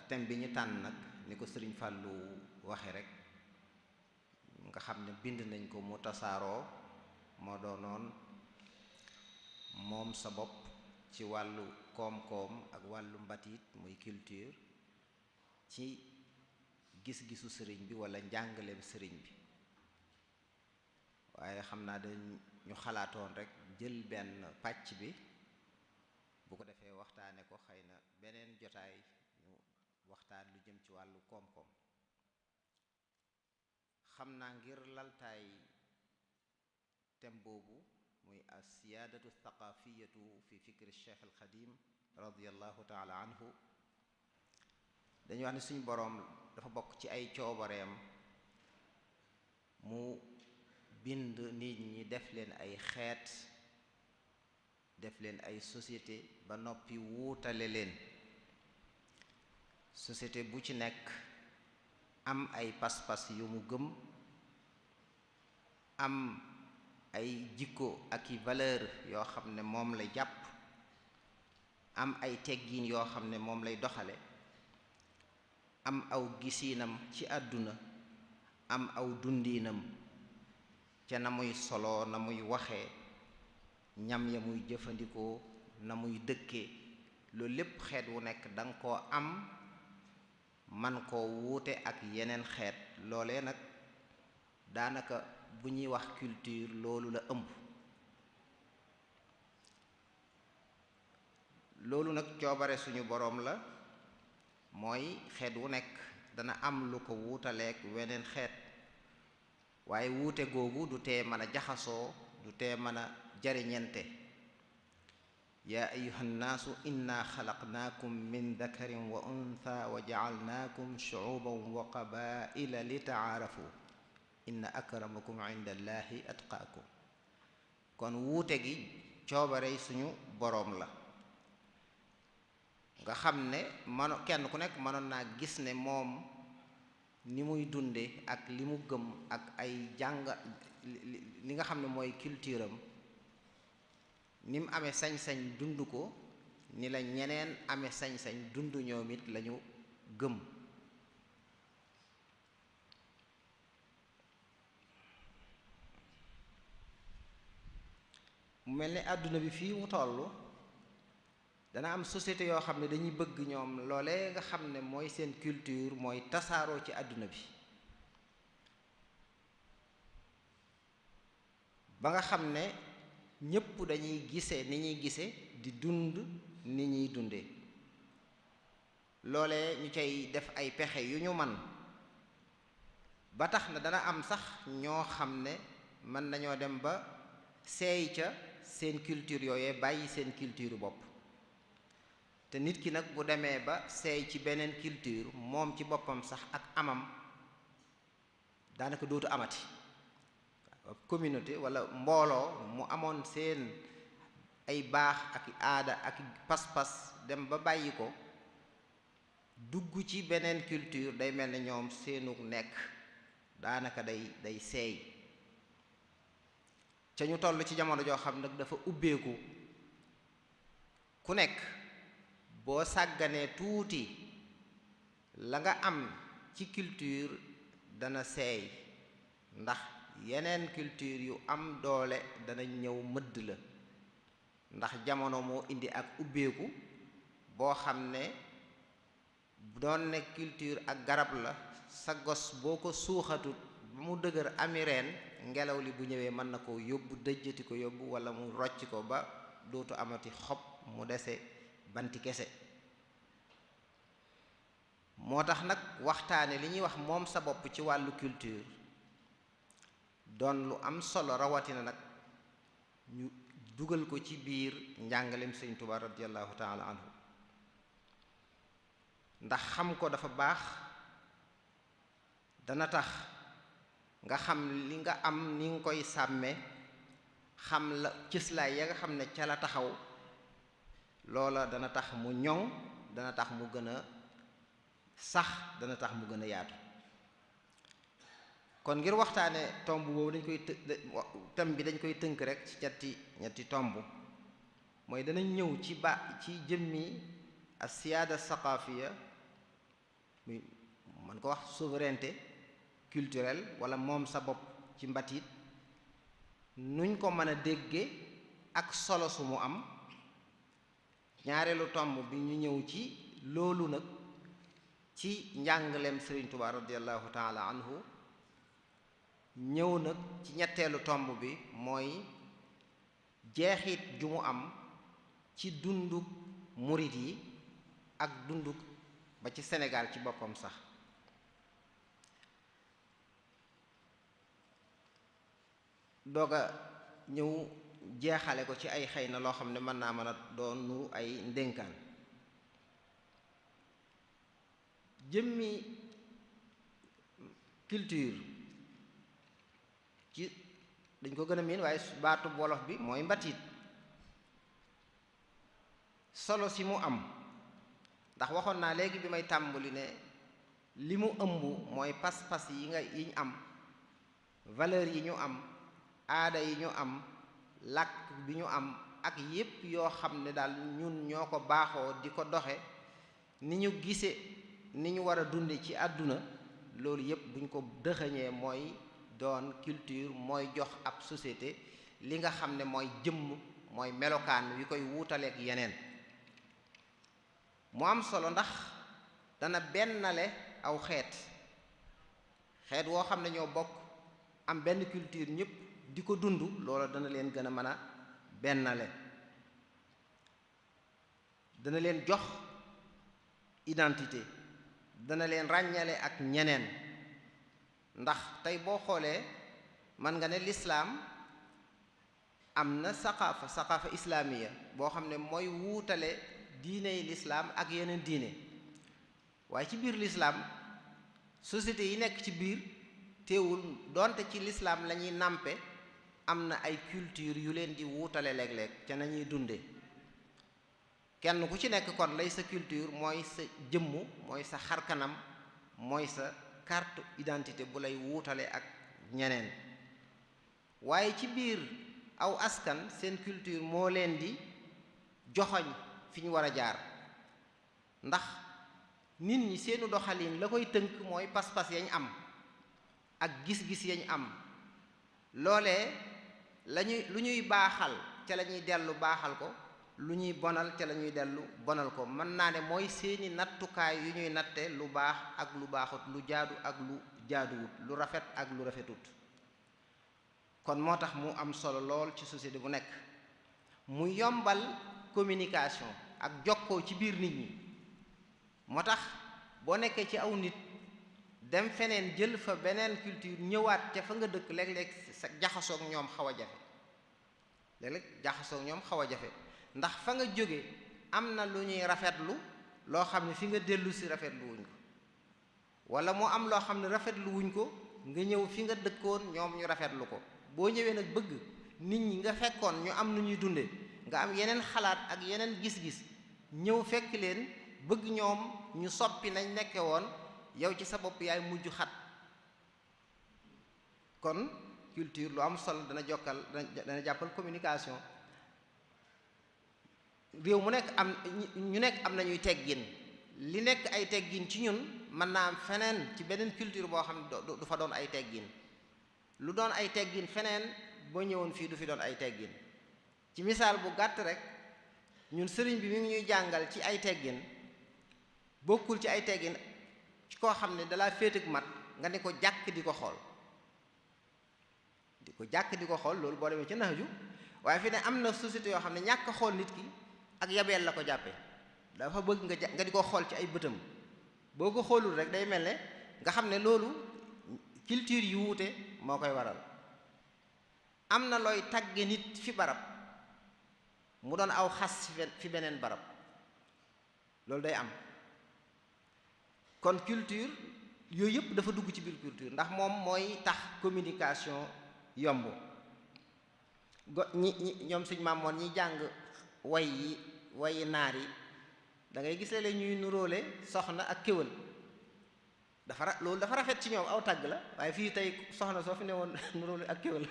thème bi ñu tànn nag ni ko sëriñ Fàllu waxe rek nga xam ne bind nañ ko mu tasaaroo moo doonoon moom sa bopp ci wàllu koom-koom ak wàllu mbatiit muy culture ci gis-gisu sëriñ bi walla njàngaleem sëriñ bi waaye xam naa dañu xalaatoon rek jël benn pàcc bi bu ko defee waxtaane ko xëy na beneen jotaay ñu waxtaan lu jëm ci wàllu koom-koom xam naa ngir laltaay thème boobu muy as-siyaadatu thaqafiyatu fi fikri cheikh al xadim radiallahu taala anhu dañuy wax ne suñu boroom dafa bokk ci ay coobareem mu bind nit ñi def leen ay xeet def leen ay société ba noppi wuutale leen société bu ci nekk am ay pas-pas yu mu gëm am ay jikko ak i valeur yoo xam ne moom lay jàpp am ay teggiin yoo xam ne moom lay doxale am aw gisiinam ci àdduna am aw dundiinam ca na muy solo na muy waxee ñam ya muy jëfandikoo na muy dëkkee loolu lépp xeet wu nekk danga koo am man koo wuute ak yeneen xeet loolee nag daanaka bu ñuy wax culture loolu la ëmb loolu nag coobare suñu boroom la mooy xeet wu nekk dana am lu ko wuutaleek weneen xeet waaye wuute googu du tee mën a jaxasoo du tee mën a jariñente yaa ayuha nnaasu inna xalaqnaakum min dakarin wa untha wa jacalnaakum shucuuban wa qabaa'ila li tacaarafu inna akramakum inda allahi atqaakum kon wuute gi coobarey suñu boroom la nga xam ne kenn ku nekk mënoon naa gis ne moom ni muy dunde ak li mu gëm ak ay jàng li nga xam ne mooy culture am ni mu amee sañ-sañ dund ko ni la ñeneen amee sañ-sañ dund ñoom it lañu gëm mu mel ni àdduna bi fii mu tollu dana am société yoo xam ne dañuy bëgg ñoom loolee nga xam ne mooy seen culture mooy tasaaroo ci àdduna bi ba nga xam ne ñépp dañuy gise ni ñuy gise di dund ni ñuy dunde loolee ñu cay def ay pexe yu ñu man ba tax na dana am sax ñoo xam ne mën nañoo dem ba seey ca seen culture yooyee bàyyi seen culture bopp te nit ki nag bu demee ba seey ci beneen culture moom ci boppam sax ak amam daanaka dootu amati communauté walla mbooloo mu amoon seen ay baax ak aada ak pas-pas dem ba bàyyi ko dugg ci beneen culture day mel ne ñoom seenug nekk daanaka day seey ca ñu toll ci jamono joo xam nag dafa ubbeeku ku nekk boo sàgganee tuuti la nga am ci culture dana seey ndax yeneen culture yu am doole dana ñëw mëdd la ndax jamono moo indi ak ubbeeku boo xam ne doon ne culture ak garab la sa gos boo ko suuxatut ba mu dëgër ami reen ngelaw li bu ñëwee mën na ko yóbbu dëjjati ko yóbbu walla mu rocc ko ba dootu amati xob mu dese banti kese moo tax nag waxtaane li ñuy wax moom sa bopp ci wàllu culture doon lu am solo rawatina nag ñu dugal ko ci biir njàngaleem Sëñ Tuubaa radiyallahu taala anhu ndax xam ko dafa baax dana tax nga xam li nga am ni nga koy sàmme xam la cëslaay ya nga xam ne ca la taxaw loola dana tax mu ñoŋ dana tax mu gën a sax dana tax mu gën a yaatu kon ngir waxtaane tomb boobu thème bi dañ koy tënk rek ci ñetti tomb mooy danañ ñëw ci jëmmi as-siyaada saqaafiya muy man ko wax souveraineté culturelle wala moom sa bopp ci mbatit nuñ ko mën a dégge ak solo su mu am. ñaareelu tomb bi ñu ñëw ci loolu nag ci njàngaleem Sëriñ Tuubaa radiyallahu taala anhu ñëw nag ci ñetteelu tomb bi mooy jeexit ju mu am ci dunduk murit yi ak dunduk ba ci Sénégal ci boppam sax. doga ñëw jeexale ko ci ay xëy na loo xam ne mën naa mën a doon nu ay ndénkaan. jëmmi culture ci dañ ko gën a miin waaye baatu wolof bi mooy mbatit. solo si mu am ndax waxoon naa léegi bi may tàmbali ne li mu ëmb mooy pas-pas yiñ am, valeur yi ñu am, aada yi ñu am, làkk bi ñu am, ak yépp yoo xam ne daal ñun ñoo ko baaxoo di ko doxe ni ñu gise ni ñu war a dunde ci àdduna. loolu yépp buñ ko dëxëñee mooy doon culture, mooy jox ab société li nga xam ne mooy jëmm, mooy melokaan wi koy wuutaleek yeneen. mu am solo ndax dana bennale aw xeet woo xam ne ñoo bokk am benn culture ñépp di ko dund. loola dana leen gën a mën a bennale, dana leen jox identité, dana leen ràññale ak ñeneen. ndax tey boo xoolee man nga ne lislaam am na saqaafa islaamiya boo xam ne mooy wuutale diiney lislaam ak yeneen diine. waaye ci biir lislaam société yi nekk ci biir teewul donte ci lislaam la ñuy nàmpe am na ay culture yu leen di wuutale léeg-léeg ca nañuy dunde. kenn ku ci nekk kon lay sa culture mooy sa jëmm, mooy sa xarkanam, mooy sa carte identité bu lay wuutale ak ñeneen. waaye ci biir aw askan seen culture moo leen di joxoñ fi ñu war a jaar. ndax nit ñi seenu doxalin la koy tënk mooy pas-pas yañ am ak gis-gis yañ am. loolee lu ñuy baaxal ca la ñuy dellu baaxal ko, lu ñuy bonal ca la ñuy dellu bonal ko. mën naa ne mooy seeni nattukaay yu ñuy natte lu baax ak lu baaxut, lu jaadu ak lu jaaduwut, lu rafet ak lu rafetut. kon moo tax mu am solo lool ci société bu nekk mu yombal communication ak jokkoo ci biir nit ñi. moo tax boo nekkee ci aw nit dem feneen jël fa beneen culture ñëwaat ca fa nga dëkk léeg-léeg sa jaxasoog ñoom xaw a jafe. léeg-léeg jaxasoog ñoom xaw a jafe ndax fa nga jóge am na lu ñuy rafetlu loo xam ne fi nga dellu si rafetlu wuñ ko, wala moo am loo xam ne rafetlu wuñ ko nga ñëw fi nga dëkkoon ñoom ñu rafetlu ko. boo ñëwee nag bëgg nit ñi nga fekkoon ñu am nu ñuy dunde, nga am yeneen xalaat ak yeneen gis-gis, ñëw fekk leen bëgg ñoom ñu soppi nañ nekke woon, yow ci sa bopp yaay mujj xat. kon culture lu am solo dana jàppal communication. réew mu nekk ñu nekk am nañuy teggin. li nekk ay teggin ci ñun mën naa am feneen ci beneen culture boo xam ne du fa doon ay teggin. lu doon ay teggin feneen boo ñëwoon fii du fi doon ay teggin. ci misaal bu gàtt rek ñun sëriñ bi mi ngi ñuy jàngal ci ay teggin bokkul ci ay teggin ci koo xam ne dalaa féeteg mat nga ne ko jàkk di ko xool loolu boo demee ci naaju. waaye fi ne am na société yoo xam ne ñàkk xool nit ki ak yabeel la ko jàppe. dafa bëgg nga di ko xool ci ay bëtam. boo ko xoolul rek day mel ne nga xam ne loolu culture yu wuute moo koy waral. am na looy tagge nit fi barab mu doon aw xas fi beneen barab, loolu day am. kon culture yooyu yëpp dafa dugg ci biir culture ndax moom mooy tax communication yomb. ñoom suñ maamoon ñi jàng wayi naar yi da ngay gis léeg-léeg ñuy nuróole soxna ak kéwél. loolu dafa rafet ci ñoom, aw tàgg la. waaye fii tey soxna soo fi ne woon nuróole ak kéwél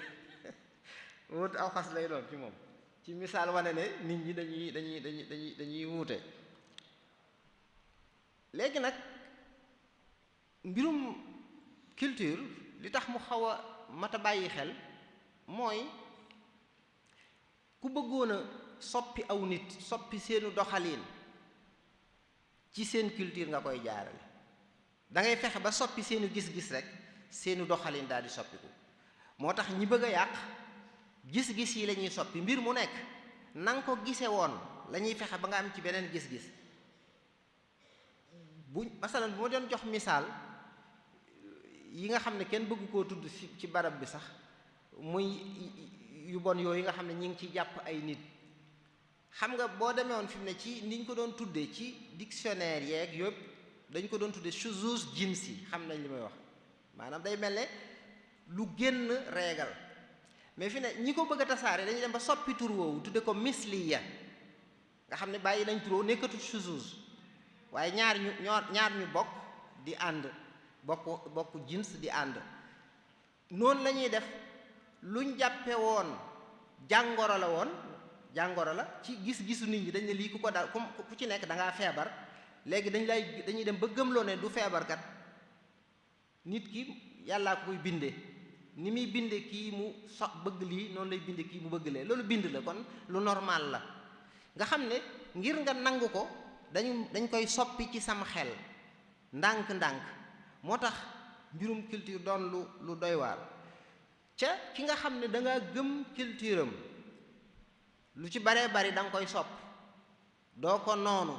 wut aw xas lay doon ci moom. ci misaal wane ne nit ñi dañuy wuute. léegi nag mbirum culture li tax mu xaw a mat a bàyyi xel mooy ku bëggoon a soppi aw nit soppi seenu doxalin ci seen culture nga koy jaarale da ngay fexe ba soppi seenu gis-gis rek seenu doxalin daal di soppiku moo tax ñi bëgg a yàq gis-gis yi la ñuy soppi mbir mu nekk na nga ko gise woon la ñuy fexe ba nga am ci beneen gis-gis bu masalan bu ma doon jox misaal yi nga xam ne kenn bëgg koo tudd ci barab bi sax muy yu bon yooyu nga xam ne ñi ngi ci jàpp ay nit xam nga boo demee woon fi mu ne ci niñ ko doon tuddee ci dictionnaire yeeg yëpp dañ ko doon tuddee shuzuz jinsi xam nañ li may wax maanaam day mel ne lu génn reegal mais fi ne ñi ko bëgg a tasaare dañuy dem ba soppi tur woowu tudde ko misliya nga xam ne bàyyi nañ tur woowu nekkatul shuzuz waaye ñaar ñu bokk di ànd bokk jins di ànd noonu la ñuy def luñ jàppe woon jàngoro la ci gis-gisu nit ñi dañ ne lii ku ko daal ku ci nekk da ngaa feebar léegi dañuy dem ba gëmloo ne du feebarkat nit ki yàllaa ko koy bindee ni muy binde kii mu bëgg lii noonu lay binde kii mu bëgg lee loolu bind la kon lu normal la nga xam ne ngir nga nangu ko dañ koy soppi ci sam xel ndànk-ndànk moo tax mbirum culture doon lu doy waar ca ki nga xam ne da nga gëm culture am lu ci baree bari da nga koy sopp doo ko noonu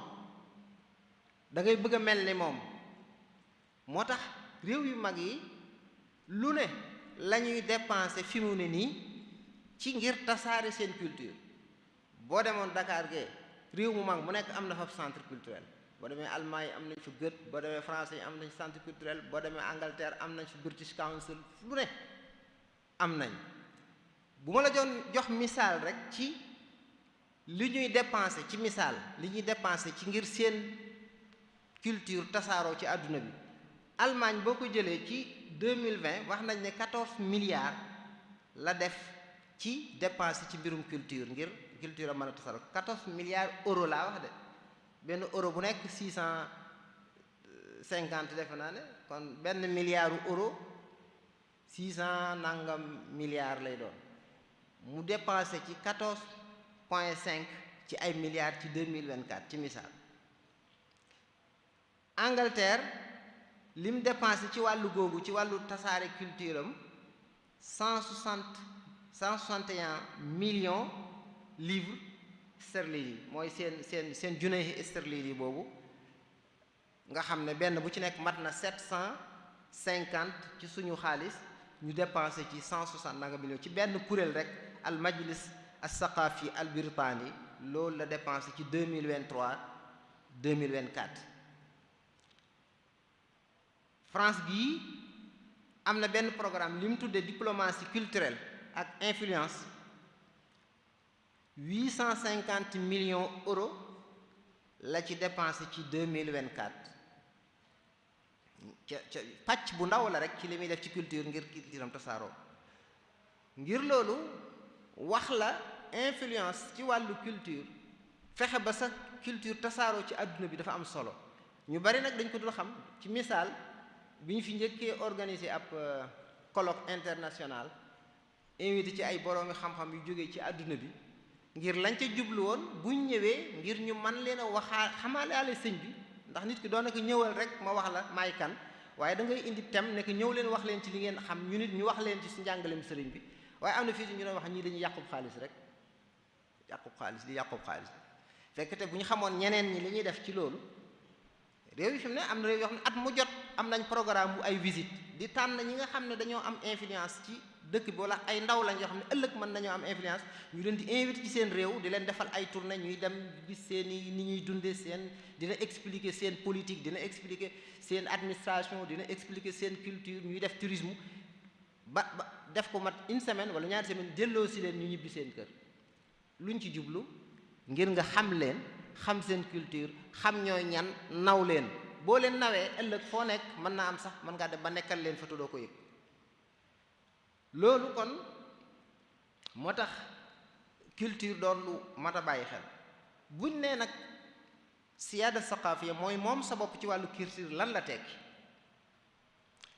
da ngay bëgg a mel ni moom moo tax réew yu mag yi lu ne la ñuy dépenser fi mu ne nii ci ngir tasaare seen culture boo demoon Dakar gee réew mu mag mu nekk am na fa centre culturel boo demee Allemagne am nañ fa Goethe boo demee France yi am nañ centre culturel boo demee Angleterre am nañ fa British Council lu ne am nañ bu ma la jox misaal rek ci li ñuy dépenser ci misaal li ñuy dépenser ci ngir seen culture tasaaroo ci àdduna bi Allemagne boo ko jëlee ci 2020 wax nañ ne 14 milliards la def ci dépenser ci mbirum culture ngir culture a mën a tasaaroo 14 milliards euro laa wax de benn euro bu nekk 650 defe naa ne kon benn milliard euro 600 nangam milliards lay doon mu dépensé ci 14,5 ci ay milliards ci 2024 ci misaal Angleterre lim dépensé ci wàllu googu ci wàllu tasaare culture am 161 millions livres sterling yi mooy seen junne sterling yi boobu nga xam ne benn bu ci nekk mat na 750 ci suñu xaalis ñu dépensé ci 160 nanga millions ci benn kuréel rek al majlis as saqafi al birtani loolu la dépensé ci 2023 2024 France gii am na benn programme li mu tuddee diplomatie culturelle ak influence 850 millions euros la ci dépensé ci 2024 ca pàcc bu ndaw la rek ci li muy def ci culture ngir culture am tasaaroo ngir loolu wax la influence ci wàllu culture fexe ba sa culture tasaaroo ci àdduna bi dafa am solo ñu bari nag dañ ko dul xam ci misaal bi ñu fi njëkkee organiser ab colloque international invité ci ay boroomi xam-xam yu jógee ci àdduna bi ngir lañ ca jublu woon buñ ñëwee ngir ñu man leen a waxaa xamaale sëñ bi ndax nit ki doon na ko ñëwal rek ma wax la maay kan waaye da ngay indi thème ne ko ñëw leen wax leen ci li ngeen xam ñu nit ñu wax leen ci su njàngaleem sëriñ bi waaye am na fii ñu doon wax ñii dañuy yàqub xaalis rek yàqub xaalis fekk te bu ñu xamoon ñeneen ñi li ñuy def ci loolu réew yi fi mu ne am na réew yoo xam ne at mu jot am nañ programme bu ay visite di tànn ñi nga xam ne dañoo am influence ci dëkk bi wala ay ndaw lañ yoo xam ne ëllëg mën nañoo am influence ñu leen di invité ci seen réew di leen defal ay tournée ñuy dem gis seen i ni ñuy dundee seen dina expliquer seen politique dina expliquer seen administration dina expliquer seen culture ñuy def tourisme ba def ko mat une semaine wala ñaari semaine delloo si leen ñu ñibbi seen kër luñ ci jublu ngir nga xam leen xam seen culture xam ñooy ñan naw leen boo leen nawee ëllëg foo nekk mën naa am sax mën ngaa dem ba nekkal leen fa tuddoo ko yëg loolu kon moo tax culture doon lu mat a bàyyi xel buñ nee nag siyaada saqaafiya mooy moom sa bopp ci wàllu culture lan la tekki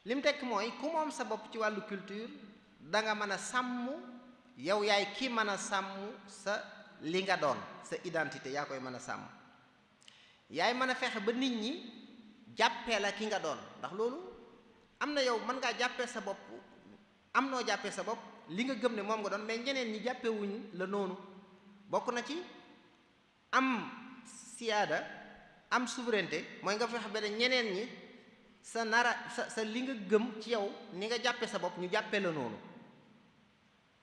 lim tekk mooy ku moom sa bopp ci wàllu culture da nga mën a sàmm yow yaay ki mën a sàmm sa li nga doon sa identité yaa koy mën a sàmm yaay mën a fexe ba nit ñi jàppee la ki nga doon ndax loolu am na yow mën ngaa jàppee sa bopp am noo jàppee sa bopp li nga gëm ne moom nga doon mais ñeneen ñi jàppewuñ la noonu bokk na ci am siyaada am souveraineté mooy nga fexe ba ñeneen ñi sa li nga gëm ci yow ni nga jàppee sa bopp ñu jàppee la noonu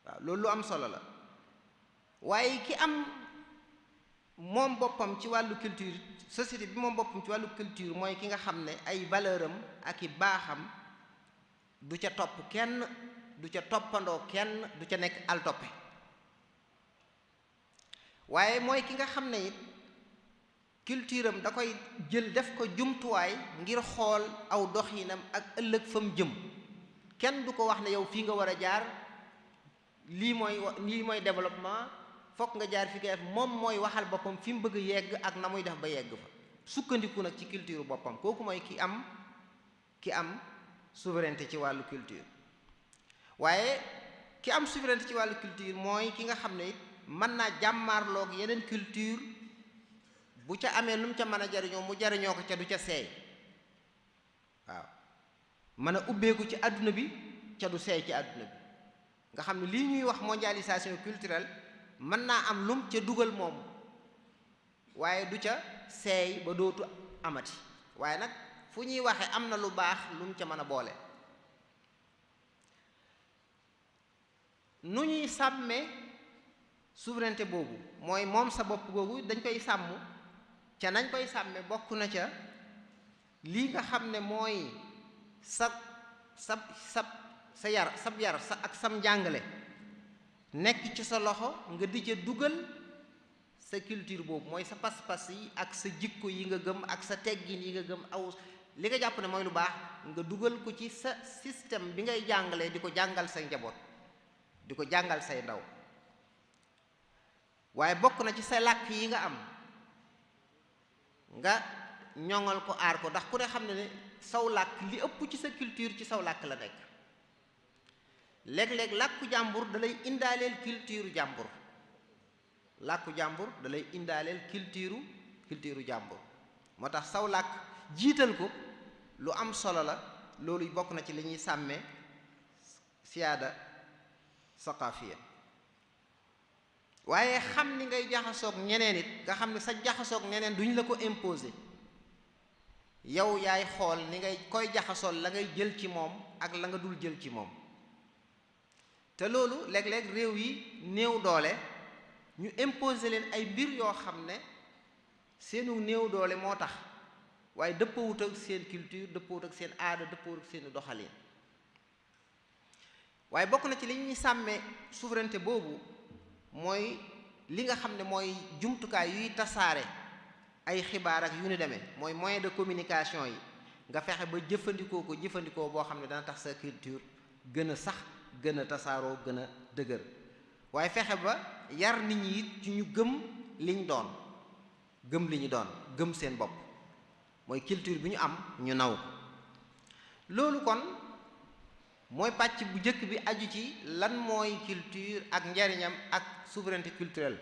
waaw loolu lu am solo la waaye ki am moom boppam ci wàllu culture société bi moom boppam ci wàllu culture mooy ki nga xam ne ay valeur am ak i baaxam du ca topp kenn du ca toppandoo kenn du ca nekk al toppe waaye mooy ki nga xam ne it culture am da koy jël def ko jumtuwaay ngir xool aw doxinam ak ëllëg fa mu jëm kenn du ko wax ne yow fii nga war a jaar lii mooy développement fokk nga jaar fi nga def moom mooy waxal boppam fi mu bëgg yegg ak na muy def ba yegg fa sukkandiku nag ci culture boppam kooku mooy ki am souveraineté ci wàllu culture waaye ki am souveraineté ci wàllu culture mooy ki nga xam ne it mën naa jàmmaarloog yeneen culture bu ca amee lu mu ca mën a jariñoo mu jariñoo ko ca du ca seey waaw mën a ubbeeku ci àdduna bi ca du seey ci àdduna bi nga xam ne lii ñuy wax mondialisation culturelle mën naa am lum ca dugal moom waaye du ca seey ba dootu amati waaye nag fu ñuy waxe am na lu baax lum ca mën a boole nu ñuy sàmmee souveraineté boobu mooy moom sa bopp googu dañ koy sàmm ca nañ koy sàmme bokk na ca lii nga xam ne mooy sab yar ak sam njàngale nekk ci sa loxo nga di ca dugal sa culture boobu mooy sa pas-pas yi ak sa jikko yi nga gëm ak sa teggin yi nga gëm aw li nga jàpp ne mooy lu baax nga dugal ko ci sa système bi ngay jàngalee di ko jàngal say njaboot di ko jàngal say ndaw waaye bokk na ci sa làkk yi nga am nga ñoŋal ko aar ko ndax ku ne xam ne saw làkk li ëpp ci sa culture ci saw làkk la nekk léeg-léeg làkku jàmbur da lay indaaleel culture jàmbur làkku jàmbur da lay indaaleel culture jàmbur moo tax saw làkk jiital ko lu am solo la loolu bokk na ci li ñuy sàmmee siyaada saqaafiya waaye xam ni ngay jaxasoog ñeneen it nga xam ne sa jaxasoog ñeneen duñ la ko imposer yow yaay xool ni ngay koy jaxasool la ngay jël ci moom ak la nga dul jël ci moom te loolu léeg-léeg réew yi néew doole ñu imposer leen ay mbir yoo xam ne seenu néew doole moo tax waaye dëppawut ak seen culture dëppawut ak seen aada dëppawut ak seen doxalin waaye bokk na ci li ñuy sàmmee souveraineté boobu mooy li nga xam ne mooy jumtukaay yuy tasaare ay xibaar ak yu ni demee mooy moyen de communication yi nga fexe ba jëfandikoo boo xam ne dana tax sa culture gën a sax gën a tasaaroo gën a dëgër waaye fexe ba yar nit ñi it ci ñu gëm liñ doon gëm seen bopp mooy culture bi ñu am ñu naw ko loolu kon mooy pàcc bu njëkk bi aju ci lan mooy culture ak njariñam ak souveraineté culturelle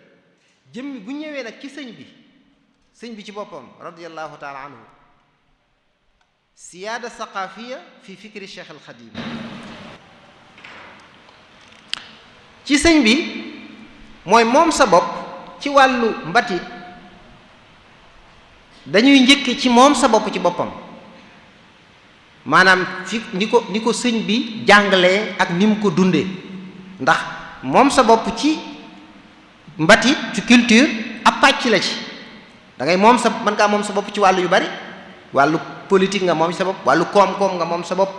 jëmmi bu ñëwee nag ci sëñ bi ci boppam radiyallahu taala anhu siyaada saqaafiya fi fikri Cheikh al Xadim ci sëñ bi mooy moom sa bopp ci wàllu mbatit dañuy njëkk ci moom sa bopp ci boppam maanaam fi ni ko sëñ bi jàngalee ak ni mu ko dundee ndax moom sa bopp ci mbatit ci culture ab pàcc la ci da ngay mën ngaa moom sa bopp ci wàllu yu bari wàllu politique nga moom ci sa bopp wàllu koom-koom nga moom sa bopp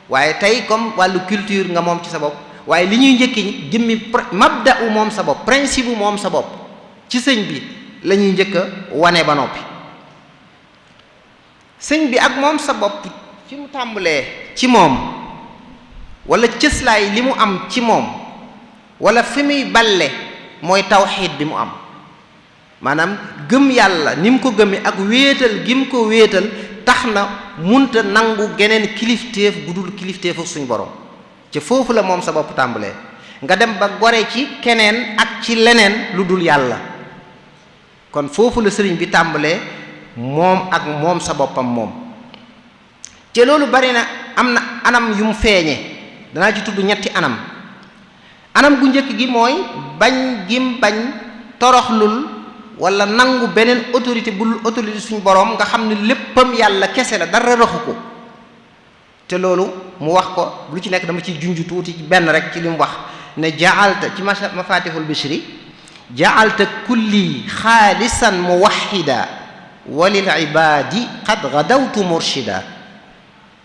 waaye tey comme wàllu culture nga moom ci sa bopp waaye li ñuy njëkki jëmmi mabda u moom sa bopp principe u moom sa bopp ci sëñ bi la ñuy njëkk a wane ba noppi sëñ bi ak moom sa bopp ci mu tàmbalee ci moom wala cëslaay li mu am ci moom wala fi muy balle mooy tawxiid bi mu am maanaam gëm yàlla ni mu ko gëmee ak wéetal gi mu ko wéetal tax na munta nangu geneen kilifteef gudul kilifteefu suñu borom ci foofu la moom sa bopp tàmbalee nga dem ba gore ci keneen ak ci leneen lu dul yàlla kon foofu la sëriñ bi tàmbalee moom ak moom sa boppam moom te loolu bari na am na anam yu mu feeñe danaa ci tudd ñetti anam gu njëkk gi mooy bañ gim bañ toroxlul wala nangu beneen autorité bul autorité suñu borom nga xam ne léppam yàlla kese la dara raxu ko te loolu mu wax ko lu ci nekk dama ciy junj tuuti benn rek ci li mu wax ne jaalta ci mafatihul bishri jaalta kulli xaalisan muwahida walil ibadi qad gadawtu murshida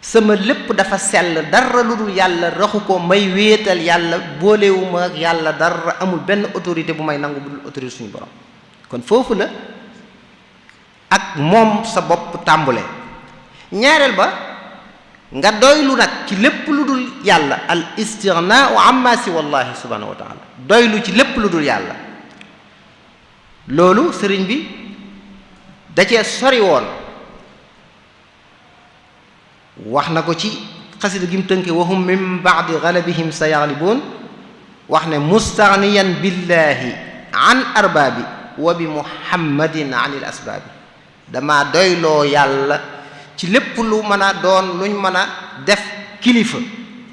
sama lépp dafa sell dara lu dul yàlla raxu ko may wéetal yàlla boolewuma ak yàlla dara amul benn autorité bu may nangu bu dul autorité suñu borom kon foofu la ak moom sa bopp tàmbule ñaareel ba nga doylu nag ci lépp lu dul yàlla al istighnaa amma si wallahi subhanahu wa taala doylu ci lépp lu dul yàlla loolu sëriñ bi da cee sori woon wax na ko ci xasida gi mu tënke wahum min baadi galabihim sa yaglibuun wax ne mustaghniyan billahi an arbaabi wa bi muhammadin an il asbaabi dama doyloo yàlla ci lépp lu mën a doon luñ mën a def kilifa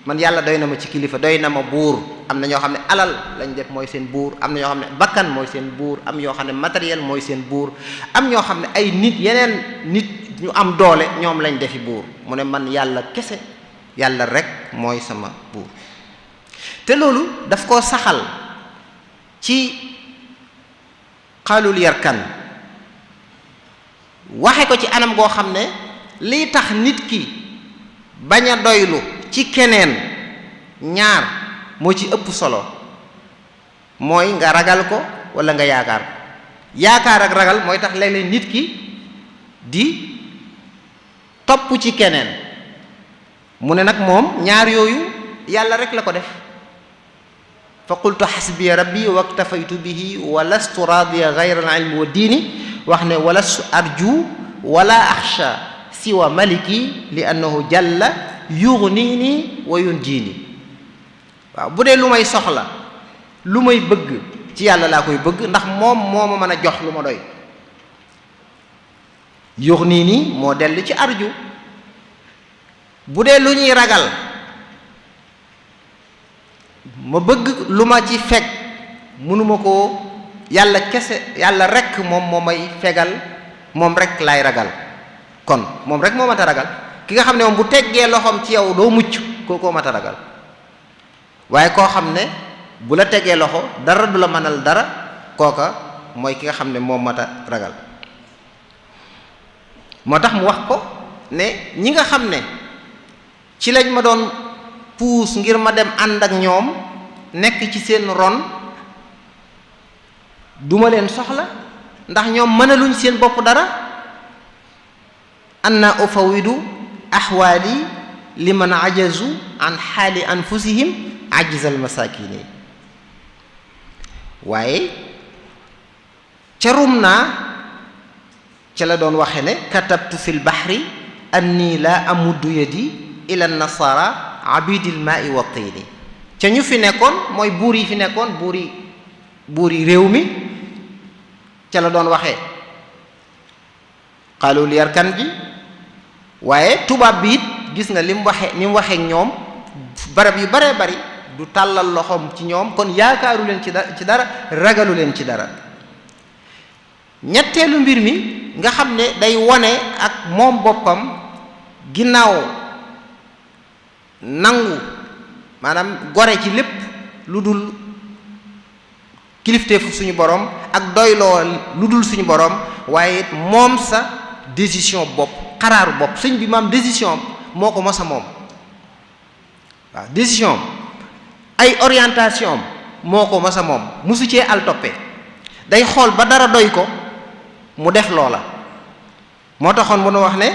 man yàlla doy na ma ci kilifa doy na ma buur am na ñoo xam ne alal lañ def mooy seen buur am na ñoo xam ne bakkan mooy seen buur am ñoo xam ne matériel mooy seen buur am ñoo xam ne ay nit yeneen nit ñu am doole ñoom lañ defi buur mu ne man yàlla kese yàlla rek mooy sama buur te loolu daf koo saxal ci xaalul yarkan waxe ko ci anam goo xam ne lii tax nit ki bañ a doylu ci keneen ñaar moo ci ëpp solo mooy nga ragal ko walla nga yaakaar ko yaakaar ak ragal mooy tax léeg-léeg nit ki di topp ci keneen mu ne nag moom ñaar yooyu yàlla rek la ko def fa qultu xasbiya rabbi waktafaytu bihi wa lastu radiya gayra al ilmi wa diini wax ne wa lastu arju wala axsha siwa maliki li annahu jalla yughnini wa yunjini waaw bu dee lu may soxla lu may bëgg ci yàlla laa koy bëgg ndax moom moo ma mën a jox lu ma doy yughnini moo dellu ci arju bu dee lu ñuy ragal ma bëgg lu ma ci fekk mënuma koo yàlla kese yàlla rekk moom moo may fegal moom rekk laay ragal kon moom rek moo mat a ragal ki nga xam ne moom bu teggee loxoom ci yow doo mucc kookoo mat a ragal waaye koo xam ne bu la teggee loxo dara du la mënal dara kooka mooy ki nga xam ne moom mat a ragal moo tax mu wax ko ne ñi nga xam ne ci lañ ma doon puus ngir ma dem ànd ak ñoom nekk ci seen ron duma leen soxla ndax ñoom mënaluñ seen bopp dara anna ufawidu ahwaali liman ajazu an xaali anfusihim ajzal masakini waaye ca rum naa ca la doon waxe ne katabtu fi lbahri anni la amuddu yadi ila nasara abidil maai wa tiini ca ñu fi nekkoon mooy buur yi fi nekkoon buur yi réew mi ca la doon waxee xaalul yarkan ji waaye tubaab bi it gis nga li mu waxee ñoom barab yu baree bari du tàllal loxoom ci ñoom kon yaakaaru leen ci dara ragalu leen ci dara ñetteelu mbir mi nga xam ne day wone ak moom boppam ginnaaw nangu maanaam gore ci lépp lu dul kilifteefu suñu borom ak doyloo lu dul suñu borom waaye it moom sa décision bopp xaraaru bopp sëñ bi maam décision moo ko mos a moom waaw décision ay orientation moo ko mos a moom mosu cee al toppee day xool ba dara doy ko mu def loola moo taxoon mu nu wax ne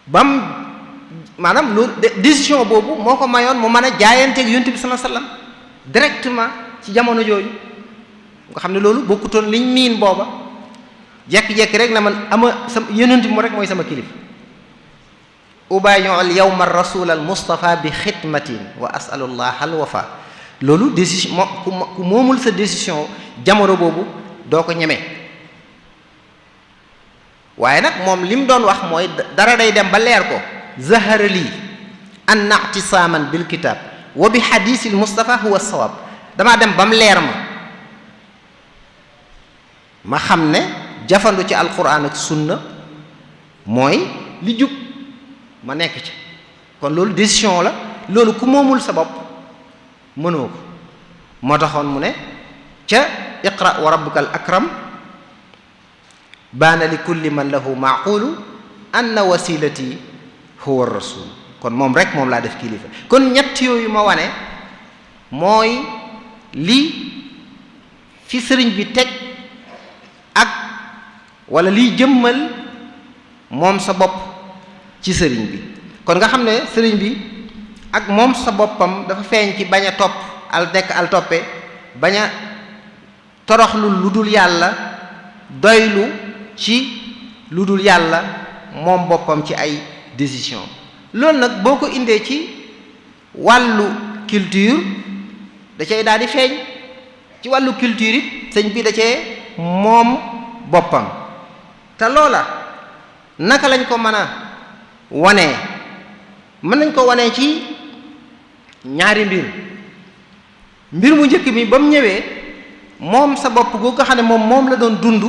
bam maanaam loolu décision boobu moo ko mayoon mu mën a jaayanteeg yonent bi sallallahu alayhi wasallam directement ci jamono jooju nga xam ne loolu bokkutoon liñ miin booba jekki-jekki rek na man sama yonent bi mu rek mooy sama kilif ubayu al yawma rasul al mustafa bi xidmatin wa asalullah al wafa loolu décision ku moomul sa décision jamono boobu doo ko ñeme waaye nag moom li mu doon wax mooy dara day dem ba leer ko zahara lii an i'tisaaman bil kitab wa bi xadiisil mustafa huwa sawab damaa dem ba mu leer ma xam ne jafandu ci alquran ak sunna mooy li jub ma nekk ci kon loolu décision la loolu ku moomul sa bopp mënoo ko moo taxoon mu ne ca iqra wa rabbuka al akram baana li kulli man lahu maaqulu anna wasilati huwa rasul kon moom rek moom laa def kilifa kon ñett yooyu ma wane mooy li fi sëriñ bi teg ak wala liy jëmmal moom sa bopp ci sëriñ bi kon nga xam ne sëriñ bi ak moom sa boppam dafa feeñ ci bañ a topp al nekk al toppe bañ a toroxlu lu dul yàlla doylu ci lu dul yàlla moom boppam ci ay décision loolu nag boo ko indee ci wàllu culture da cay daal di feeñ ci wàllu culture it sëñ bi da cee moom boppam te loola naka lañ ko mën a wanee mën nañ ko wanee ci ñaari mbir mu njëkk mi ba mu ñëwee moom sa bopp goo ko xam ne moom la doon dund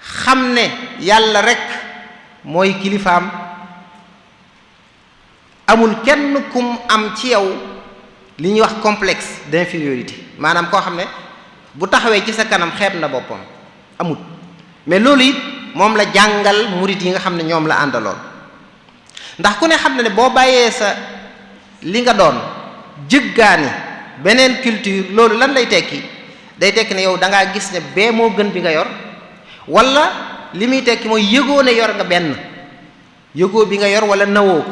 xam ne yàlla rekk mooy kilifaam amul kenn kum am ci yow li ñuy wax complexe d'infériorité maanaam koo xam ne bu taxawee ci sa kanam xeeb na boppam amut mais loolu it moom la jàngal murit yi nga xam ne ñoom la àndaloon ndax ku ne xam na ne boo bàyyee sa li nga doon jëggaani beneen culture loolu lan lay tekki day tekki ne yow da ngaa gis ne bee moo gën bi nga yor wala li muy tekki mooy yëgoo ne yor nga benn yëgoo bi nga yor wala nawoo ko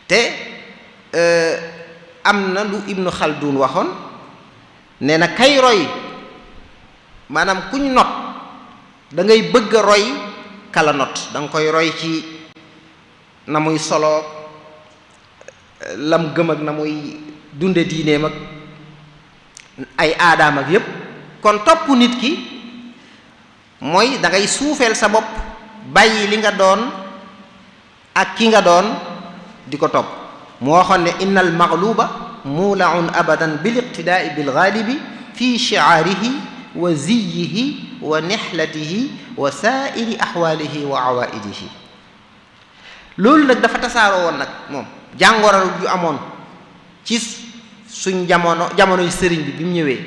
te am na lu Ibnu Khaldun waxoon nee na kay roy maanaam kuñ not da ngay bëgg a roy kala not da nga koy roy ci na muy solo lam gëm ak na muy dunde diineem ak ay aadaam ak yépp kon topp nit ki mooy da ngay suufeel sa bopp bàyyi li nga doon ak ki nga doon di ko topp mu waxoon ne innal maghluba mulaun abadan bil iqtidaai bil ghalibi fi shi'arihi wa ziyihi wa nihlatihi wa sa'iri ahwalihi wa awaidihi loolu nag dafa tasaaroo woon nag moom jàngoro ju amoon ci suñ jamonoy sëriñ bi mu ñëwee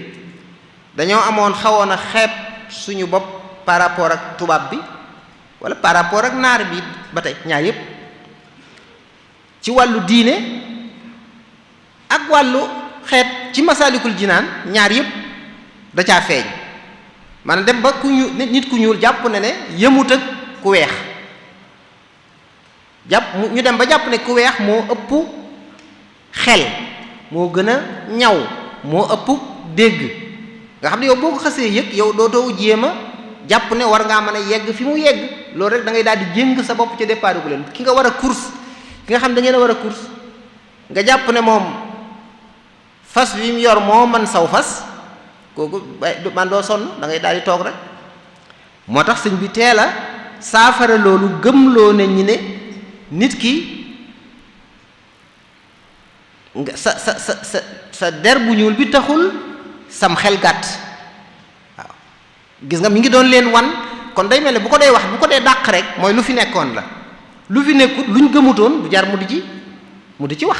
dañoo amoon xawoon a xeeb suñu bopp par rapport ak tubaab bi wala par rapport ak naar bi ba tey ñaar yépp ci wàllu diine ak wàllu xeet ci Masaalikul Jinaan ñaar yépp da caa feeñ maanaam dem ba ku ñu nit ku ñuul jàpp na ne yëmut ak ku weex ñu dem ba jàpp ne ku weex moo ëpp xel moo gën a ñaw moo ëpp dégg nga xam ne yow boo ko xasee yëg yow dootoo jéem a jàpp ne war ngaa mën a yegg fi mu yegg loolu rek da ngay daal di jéng sa bopp ci départ gu leen ki nga war a course ki nga xam da ngeen a war a course nga jàpp ne moom fas wi mu yor moo man saw fas kooku man doo sonn da ngay daal di toog rek moo tax sëñ bi teel a saafara loolu gëmloo ne ñi ne nit ki nga sa der bu ñuul bi taxul sam xel gàtt waaw gis nga mi ngi doon leen wan kon day mel ne bu ko dee wax bu ko dee dàq rek mooy lu fi nekkoon la lu fi nekkut luñ gëmutoon bu jar mu di ci wax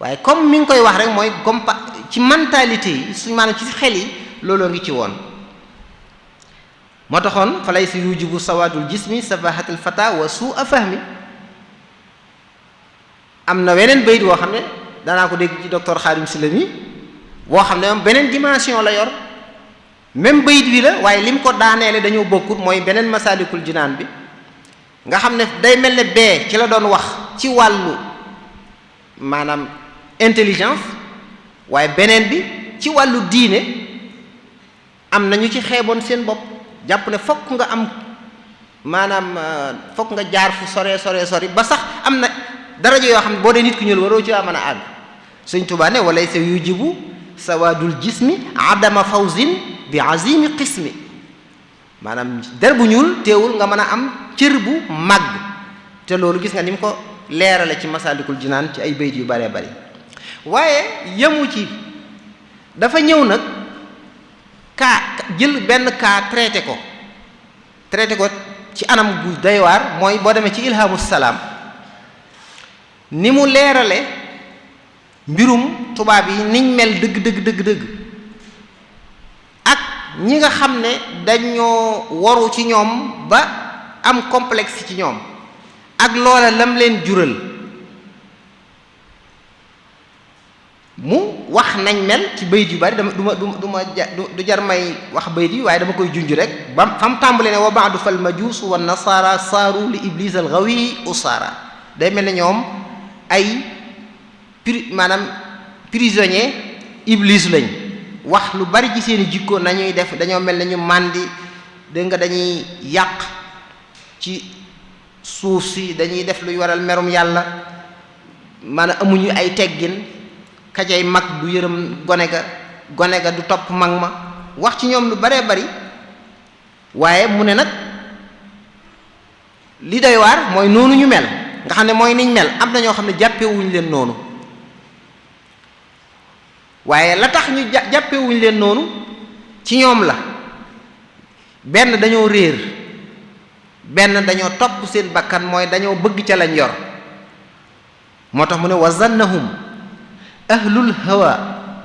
waaye comme mi ngi koy wax rek mooy comme ci mentalité yi suñ maanaam ci xel yi looloo ngi ci woon moo taxoon fa lay si yujibu sawadul jismi safahatul fata wa su'a fahmi am na weneen bayit woo xam ne danaa ko dégg ci docteur Khadim Sylla mi boo xam ne moom beneen dimension la yor même bayit bi la waaye lim ko daaneele dañoo bokkut mooy beneen Masaalikul Jinaan bi nga xam ne day mel ne bee ci la doon wax ci wàllu maanaam intelligence waaye beneen bi ci wàllu diine am na ñu ci xeeboon seen bopp jàpp ne fokk nga am maanaam fokk nga jaar fu sori ba sax am na daraja yoo xam ne boo dee nit ku ñuul waroo ci mën a àgg. Sëñ Tuubaa ne walaysa yujibu sawaadul jismi adama fawzin bi azimi qismi, maanaam der bu ñuul teewul nga mën a am cër bu màgg. te loolu gis nga ni mu ko leerale ci Masaalikul Jinaan ci ay bayt yu bare bari. waaye yemu ci, dafa ñëw nag jël benn cas traité ko ci anam gu doy waar. mooy boo demee ci Ilhamu Salaam ni mu leerale mbirum tubaab yi niñ mel dëgg ak ñi nga xam ne dañoo waru ci ñoom ba am complexe ci ñoom ak loola lam leen jural. mu wax nañ mel ci bayit yu bari du jar may wax bayit yi waaye dama koy junj rek ba fam tàmbale ne wa ba'du fal majuus wa nasara saaru li iblis al ghawi usara. day mel ne ñoom ay maanaam prisonnier iblis lañ. wax lu bari ci seeni jikko nañuy def, dañoo mel ne ñu màndi, dégg nga, dañuy yàq ci suuf si, dañuy def luy waral merum yàlla, maanaam amuñu ay teggin, kajay mag du yërëm gone ga du topp mag ma, wax ci ñoom lu baree bari. waaye mu ne nag li doy waar mooy noonu ñu mel, nga xam ne mooy niñ mel. am na ñoo xam ne jàppewuñu leen noonu, waaye la tax ñu jàppewuñu leen noonu ci ñoom la. benn dañoo réer, benn dañoo topp seen bakkan, mooy dañoo bëgg ca lañ yor. moo tax mu ne wa zannahum ahlul hawa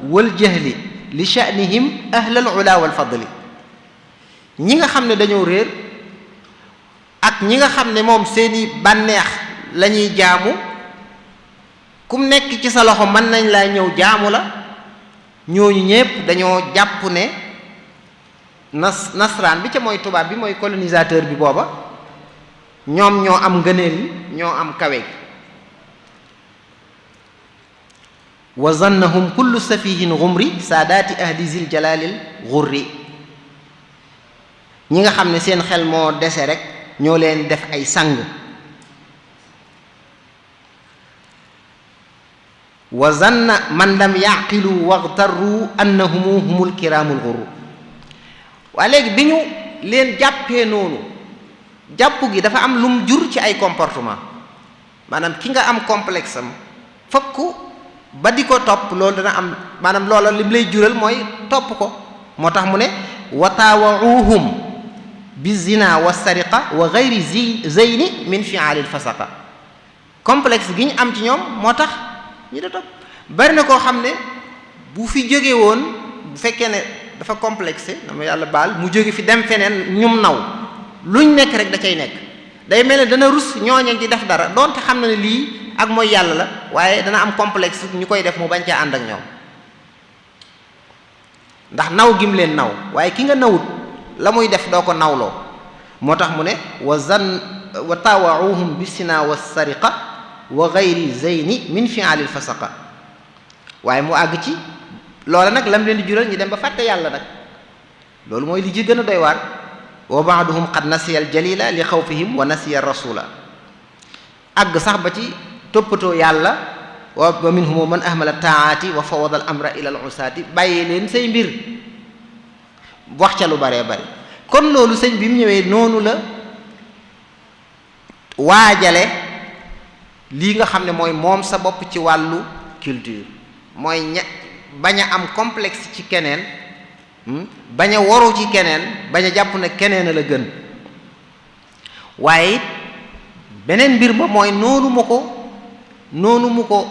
wal jahli li sha'nihim ahlal ula wal fadli. ñi nga xam ne dañoo réer ak ñi nga xam ne moom seeni bànneex la ñuy jaamu, kum nekk ci sa loxo mën nañ laa ñëw jaamu la. ñooñu ñépp dañoo jàpp ne nasraan bi ca mooy tubaab bi, mooy colonisateur bi booba, ñoom ñoo am ngëneel, ñoo am kawe gi. wa zannahum kullu safihin ghumri saadaati ahli zil jalalil ghurri. ñi nga xam ne seen xel moo dese rek ñoo leen def ay sang. wa zanna man lam yaqilu waghtarru annahum humul kiraamul ghurru. waaye léegi bi ñu leen jàppee noonu, jàpp gi dafa am lum jur ci ay comportement. maanaam ki nga am complexe am fokk ba di ko topp, loolu dana am, maanaam loola lim lay jural mooy topp ko. moo tax mu ne wa taawa'uuhum bi zina wa sariqa wa ghayri zeyni min fi'alil fasaqa. complexe gi ñu am ci ñoom moo tax ñi da topp. bari na koo xam ne bu fi jóge woon, bu fekkee ne dafa complexé, dama yàlla baal, mu jóge fi dem feneen ñum naw, luñ nekk rek da cay nekk. day mel ne dana rus ñooñu di def dara, donte xam na ne lii ak mooy yàlla la, waaye dana am complexe ñu koy def mu bañ caa ànd ak ñoom, ndax naw gim leen naw. waaye ki nga nawut la muy def doo ko nawloo. moo tax mu ne wa taawa'uuhum bisina wa sariqa wa ghayri zeyni min fi'alil fasaqa. waaye mu àgg ci loola nag lam leen di jural ñu dem ba fàtte yàlla nag. loolu mooy li ci gën a doy waar. wa ba'duhum qad nasiya al jalila li xawfihim wa nasiya rasula. àgg sax ba ci toppatoo yàlla. wa minhum man ahmala taati wa fawada al amra ila al usaati. bàyyee leen say mbir, wax ca lu baree bari. kon loolu sëñ bi mu ñëwee noonu la waajale lii nga xam ne mooy moom sa bopp ci wàllu culture. mooy bañ a am complexe ci keneen, bañ a waru ci keneen, bañ a jàpp ne keneen a la gën. waaye beneen mbir ma mooy noonu mu ko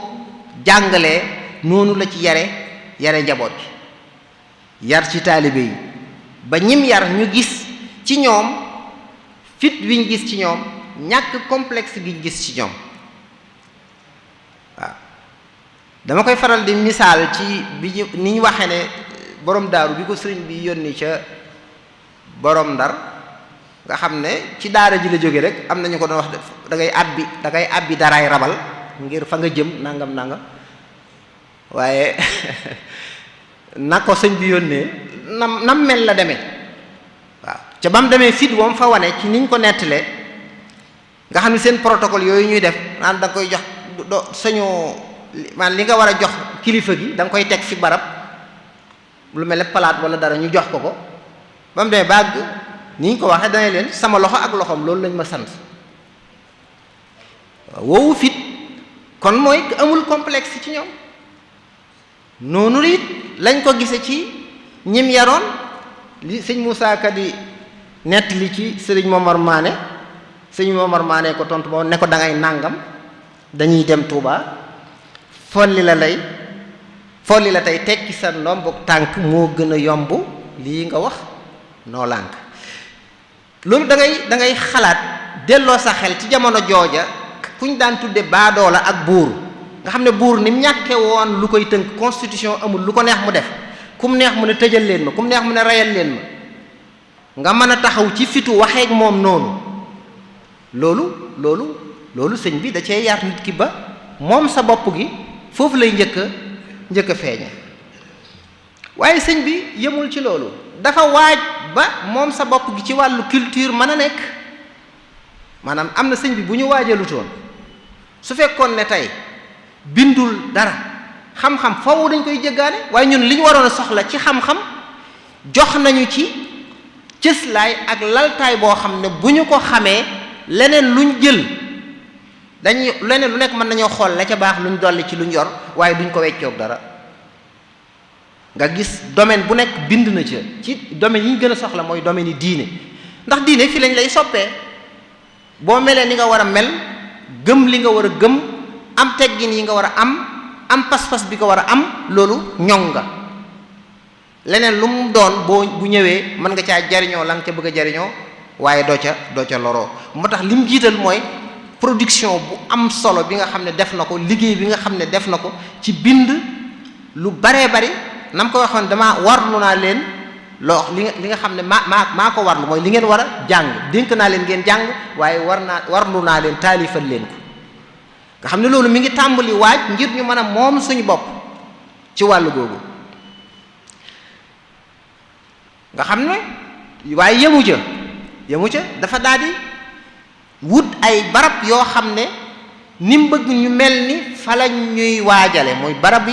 jàngalee, noonu la ci yare njaboot gi, yar ci taalibe yi, ba ñim yar ñu gis ci ñoom fit wiñ gis ci ñoom, ñàkk complexe giñ gis ci ñoom. waaw dama koy faral di misaal ci ni ñu waxee ne borom daaru bi ko sëriñ bi yónni ca borom ndar, nga xam ne ci daara ji la jóge rek, am nañu ko doon wax da ngay àbbi daraay rabal ngir fa nga jëm nangam. waaye na ko sëñ bi yónnee nam mel la demee waaw ca ba mu demee fit woom fa wane ci niñ ko nettalee nga xam ne seen protocole yooyu ñuy def naan da nga koy jox do sañoo man li nga war a jox kilifa gi da nga koy teg fi barab lu mel ne palaat wala dara ñu jox ko ba mu demee bàgg ni ñu ko waxee dana leen sama loxo ak loxoom loolu lañ ma sant woowu fit kon mooy amul complexe ci ñoom noonu it lañ ko gise ci ñim yaroon li sëñ Moussa Ka di nett li ci sëriñ Momar Mané sëñ Momar Mané ko tontu moo ne ko da ngay nàngam dañuy dem Touba folli la tey tekki sa ndomb tànk moo gën a yomb lii nga wax noo lànk loolu da ngay xalaat delloo sa xel ci jamono jooja kuñ daan tudde baadoola ak buur nga xam ne buur ni mu ñàkke woon lu koy tënk constitution amul lu ko neex mu def kum neex mu ne tëjal leen ma kum neex mu ne reyal leen ma nga mën a taxaw ci fitu waxeek moom noonu loolu sëñ bi da cee yar nit ki ba moom sa bopp gi foofu lay njëkk a feeñe waaye sëñ bi yemul ci loolu dafa waaj ba moom sa bopp gi ci wàllu culture mën a nekk maanaam am na sëñ bi bu ñu waajalutoon su fekkoon ne tey bindul dara xam-xam foofu dañ koy jéggaane waaye ñun li ñu waroon a soxla ci xam-xam jox nañu ci cëslaay ak laltaay boo xam ne bu ñu ko xamee leneen luñ jël leneen lu nekk mën nañoo xool la ca baax luñ dolli ci luñ yor waaye duñ ko weccoog dara nga gis domaine bu nekk bind na ca ci domaine yi ñu gën a soxla mooy domaine yi diine ndax diine fi lañ lay soppee boo melee ni nga war a mel gëm li nga war a gëm am teggin yi nga war a am pas-pas bi ko war a am loolu ñoŋ nga leneen lu mu doon bu ñëwee mën nga caa jariñoo la nga ca bëgg a jariñoo waaye doo ca loroo moo tax lim jiital mooy production bu am solo bi nga xam ne def na ko liggéey bi nga xam ne def na ko ci bind lu baree bari na mu ko waxoon dama warlu naa leen li nga xam ne maa ko warlu mooy li ngeen war a jàng dénk naa leen ngeen jàng waaye warlu naa leen taalifal leen ko nga xam ne loolu mi ngi tàmbali waaj ngir ñu mën a moom suñu bopp ci wàllu googu nga xam ne waaye yemu ca dafa daal di wut ay barab yoo xam ne ni mu bëgg ñu mel ni fa la ñuy waajale mooy barab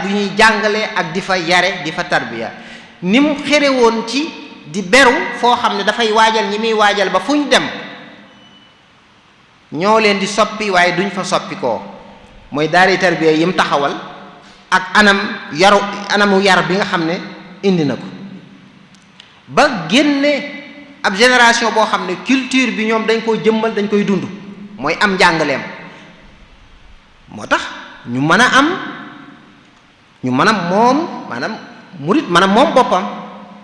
yu ñuy jàngale ak di fa yare di fa tarbiya ni mu xere woon ci di beru foo xam ne dafay waajal ñi muy waajal ba fu ñu dem ñoo leen di soppi waaye duñ fa soppi koo mooy daari tarbiya yi mu taxawal ak anamu yar bi nga xam ne indi na ko ba génne ab génération boo xam ne culture bi ñoom dañ koo jëmmal dañ koy dund mooy am njàngaleem moo tax ñu mën a moom maanaam murit mën a moom boppam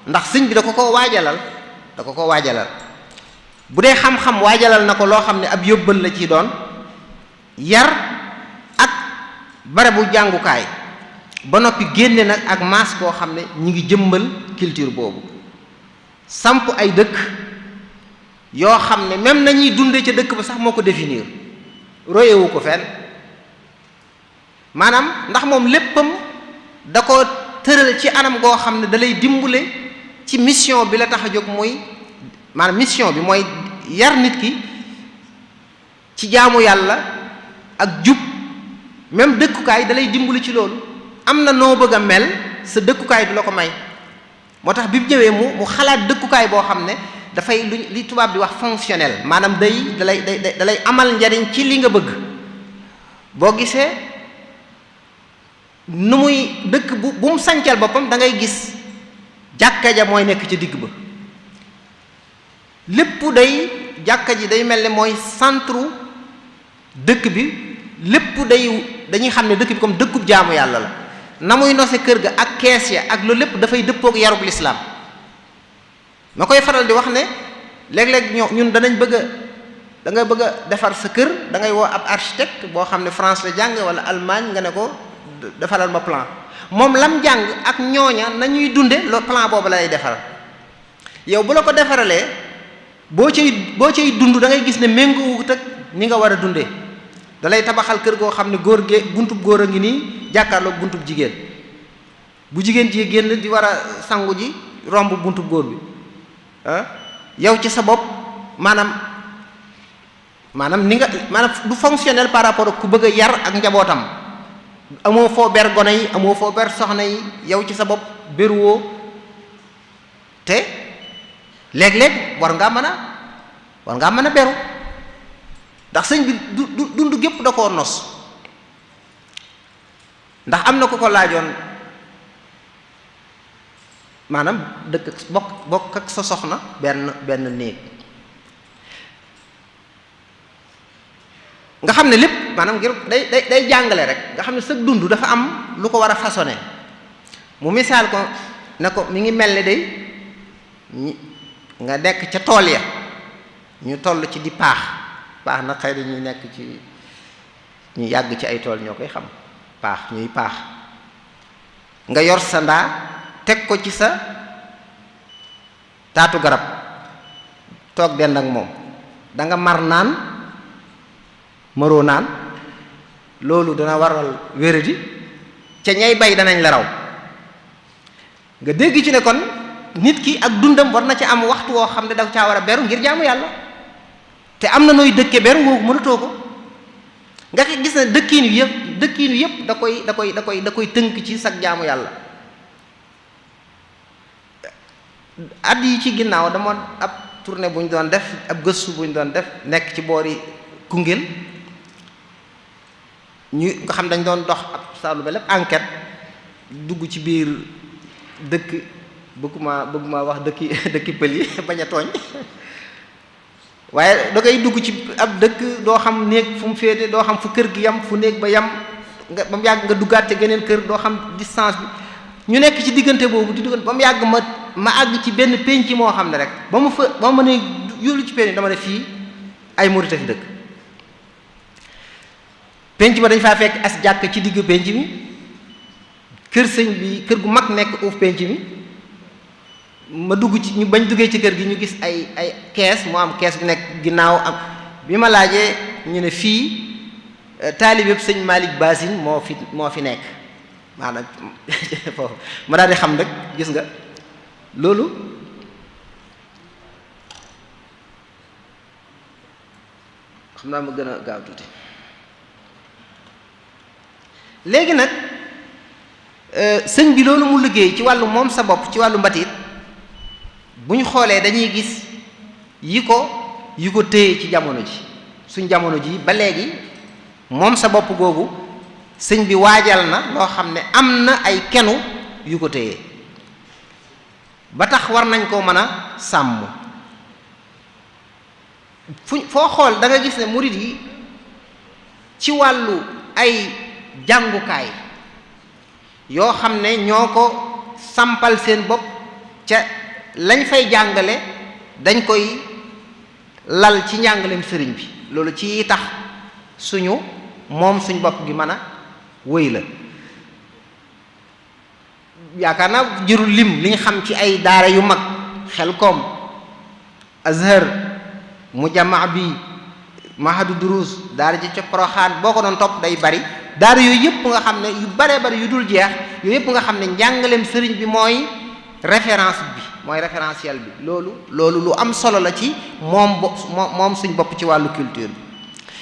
ndax sëñ bi da ko ko waajalal bu dee xam-xam waajalal na ko loo xam ne ab yóbbal la ci doon yar ak barabu jàngukaay ba noppi génne nag ak maas koo xam ne ñi ngi jëmbal culture boobu samp ay dëkk yoo xam ne même nañuy dunde ca dëkk ba sax moo ko définir royewu ko fenn maanaam ndax moom léppam da ko tëral ci anam goo xam ne da lay dimbale ci mission bi la tax a jóg muy maanaam mission bi mooy yar nit ki ci jaamu yàlla ak jub même dëkkukaay da lay dimbali ci loolu am na noo bëgg a mel sa dëkkukaay du la ko may moo tax bi mu ñëwee mu xalaat dëkkukaay boo xam ne dafay li tubaab di wax fonctionnel maanaam dalay amal njariñ ci li nga bëgg boo gisee nu muy dëkk bu mu sancal boppam da ngay gis jàkka ja mooy nekk ci digg ba lépp jàkka ji day mel ne mooy centre dëkk bi lépp dañuy xam ne dëkk bi comme dëkkub jaamu yàlla la na muy nose kër ga ak kees ya ak loolu lépp dafay dëppook yarub lislaam ma koy faral di wax ne léeg-léeg ñun da nga bëgg a defar sa kër da ngay woo ab architecte boo xam ne France la jàng wala Allemagne nga ne ko defaral ma plan moom lam jàng ak ñooña nañuy dunde lo plan boobu la lay defaral yow bu la ko defaralee boo cay dund da ngay gis ne méngoowut ak ni nga war a dundee da lay tabaxal kër goo xam ne góor gee buntub góor a ngi nii jàkkaarloog buntub jigéen bu jigéen ji génn di war a sangu ji romb buntu góor bi yow ci sa bopp maanaam ni nga maanaam du fonctionnel par rapport ak ku bëgg a yar ak njabootam amoo foo ber gone yi amoo foo ber soxna yi yow ci sa bopp beruwoo te léeg-léeg war ngaa mën a beru ndax sëñ bi du dund gépp da koo nos ndax am na ku ko laajoon maanaam dëkk bokk ak sa soxna benn néeg nga xam ne lépp maanaam ngir day jàngale rek nga xam ne sa dund dafa am lu ko war a façonné mu misaal ko ne ko mi ngi mel ni day nga nekk ca tool ya ñu toll ci di paax nag xëy na ñuy nekk ci ñu yàgg ci ay tool ñoo koy xam ñuy paax nga yor sa ndaa teg ko ci sa taatu garab toog dend ak moom danga mar naan maroo naan loolu dana waral wéradi ca ñay bay danañ la raw nga dégg ci ne kon nit ki ak dundam war na ci am waxtu woo xam ne daf caa war a beru ngir jaamu yàlla te am na nooy dëkke beru ngoogu mënatoo ko nga gis ne dëkkiinu yëpp da koy tënk ci sag jaamu yàlla at yi ci ginnaaw dama ab tournée bu ñu doon def ab gëstu bu ñu doon def nekk ci boori Koungheul ñu nga xam dañ doon dox ab saalu ba lépp enquête dugg ci biir dëkk bëgguma wax dëkki pël yi bañ a tooñ waaye da ngay dugg ci ab dëkk doo xam néeg fu mu féete doo xam fu kër gi yam fu néeg ba yam nga ba mu yàgg nga duggaat te geneen kër doo xam distance bi ñu nekk ci diggante boobu di diggante ba mu yàgg ma àgg ci benn penc moo xam ne rek ba ma ne yóolu ci penc dama ne fii ay murite fi dëkk penc ma dañ faa fekk as jàkk ci digg penc mi kër sëñ bi kër gu mag nekk uuf penc mi ma dugg ci ñu bañ duggee ci kër gi ñu gis ay kees moo am kees gu nekk ginnaaw am bi ma laajee ñu ne fii taalibeb sëñ Malick Basine moo fi nekk maanaam foofu ma daal di xam rek gis nga loolu xam naa ma gën a gaaw tuuti léegi nag sëñ bi loolu mu liggéey ci wàllu moom sa bopp ci wàllu mbatit bu ñu xoolee dañuy gis yi ko téye ci jamono ji suñ jamono ji ba léegi moom sa bopp googu sëñ bi waajal na loo xam ne am na ay kenu yu ko téye ba tax war nañ koo mën a sàmm foo xool da nga gis ne murid yi ci wàllu ay jàngukaay yoo xam ne ñoo ko sampal seen bopp ca lañ fay jàngale dañ koy lal ci njàngaleem sëriñ bi loolu ci tax suñ bopp gi mën a wëy la yaakaar naa jërul lim li ñu xam ci ay daara yu mag Xelkom Azhar Mujamaa bi Mahadu Durus daara ji ca Poroxaan boo ko doon topp day bari daara yooyu yëpp nga xam ne yu baree bari yu dul jeex yooyu yëpp nga xam ne njàngaleem sëriñ bi mooy référence bi mooy référentiel bi loolu lu am solo la ci moom suñ bopp ci wàllu culture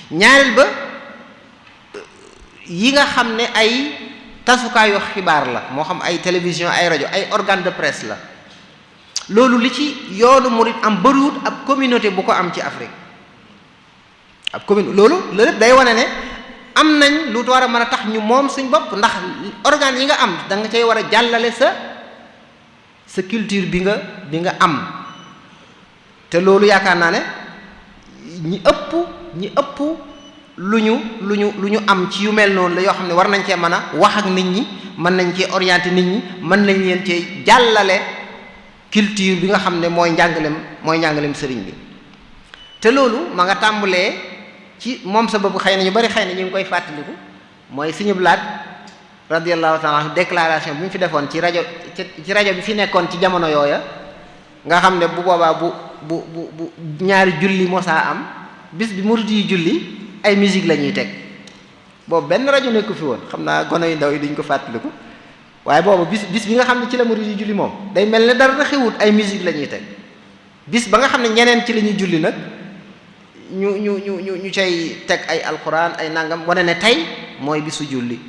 bi ñaareel ba yi nga xam ne ay tasukaayu xibaar la moo xam ay télévision ay rajo ay organe de presse la loolu li ci yoonu murid am bëriwut ab communauté bu ko am ci Afrique ab communauté loolu lépp day wane ne am nañ lu war a mën a tax ñu moom suñ bopp ndax organes yi nga am da nga cay war a jàllale sa culture bi nga am te loolu yaakaar naa ne ñi ëpp lu ñu am ci yu mel noonu la yoo xam ne war nañ cee mën a wax ak nit ñi mën nañ cee orienter nit ñi mën nañ leen cee jàllale culture bi nga xam ne mooy njàngaleem sëriñ bi te loolu ma nga tàmbulee ci moom sa bopp xëy na ñu bari xëy na ñu ngi koy fàttaliku mooy Sëñ Abdou Lahad radiyallahu ta'ala déclaration bi mu fi defoon ci rajo bi fi nekkoon ci jamono yooya nga xam ne bu boobaa bu ñaari julli mosaa am bis bi murid yi julli ay musique la ñuy teg boobu benn rajo nekku fi woon xam naa gone yu ndaw yi duñ ko fàttaliku waaye boobu bis bi nga xam ne ci la murid yi julli moom day mel ne dara xewut, ay musique la ñuy teg. bis ba nga xam ne ñeneen ci la ñuy julli nag ñu cay teg ay alxuraan ay nangam wane ne tey mooy bisu julli.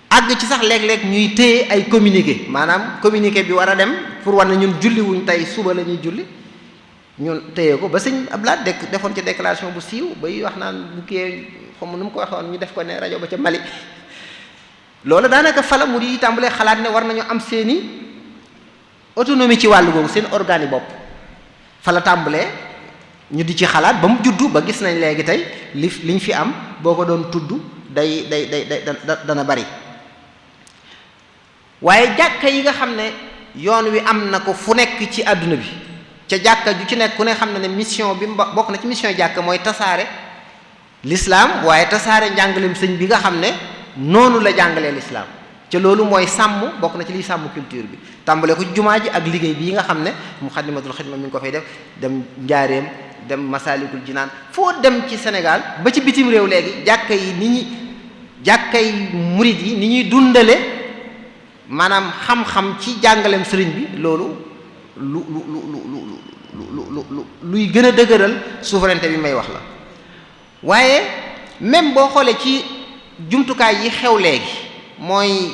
àgg ci sax léeg-léeg ñuy téye ay communiqué, maanaam communiqué bi war a dem pour war na ñun julli wuñ tey suba la ñuy julli, ñun téye ko ba sëñ Abdoulaye defoon ci déclaration bu siiw bay wax naan bu kii xam nu mu ko waxoon ñu def ko ne rajo ba ca Mali. loolu daanaka fala mu di tàmbalee xalaat ne war nañu am seeni autonomie ci wàllu googu, seen organe bopp. fala tàmbalee ñu di ci xalaat ba mu juddu ba gis nañ léegi tey liñ fi am boo ko doon tudd day dana bari. waaye jàkka yi nga xam ne yoon wi am na ko fu nekk ci àdduna bi, ca jàkka ju ci nekk ku ne xam na ne mission bi bokk na ci mission jàkka mooy tasaare l'islam, waaye tasaare njàngaleem sëñ bi nga xam ne noonu la jàngalee l'islam. ca loolu mooy sàmm, bokk na ci liy sàmm culture bi, tàmbale ko ci jumaa ji ak liggéey bii nga xam ne Muxaddamatul Xidma mi ngi ko fay def, dem Njaareem, dem Masaalikul Jinaan, foo dem ci Sénégal ba ci bitim réew léegi jàkka yi jàkkay murid yi ni ñuy dundale maanaam xam-xam ci jàngaleem sëriñ bi, loolu luy gën a dëgëral souveraineté bi may wax la. waaye même boo xoolee ci jumtukaay yi xew léegi, mooy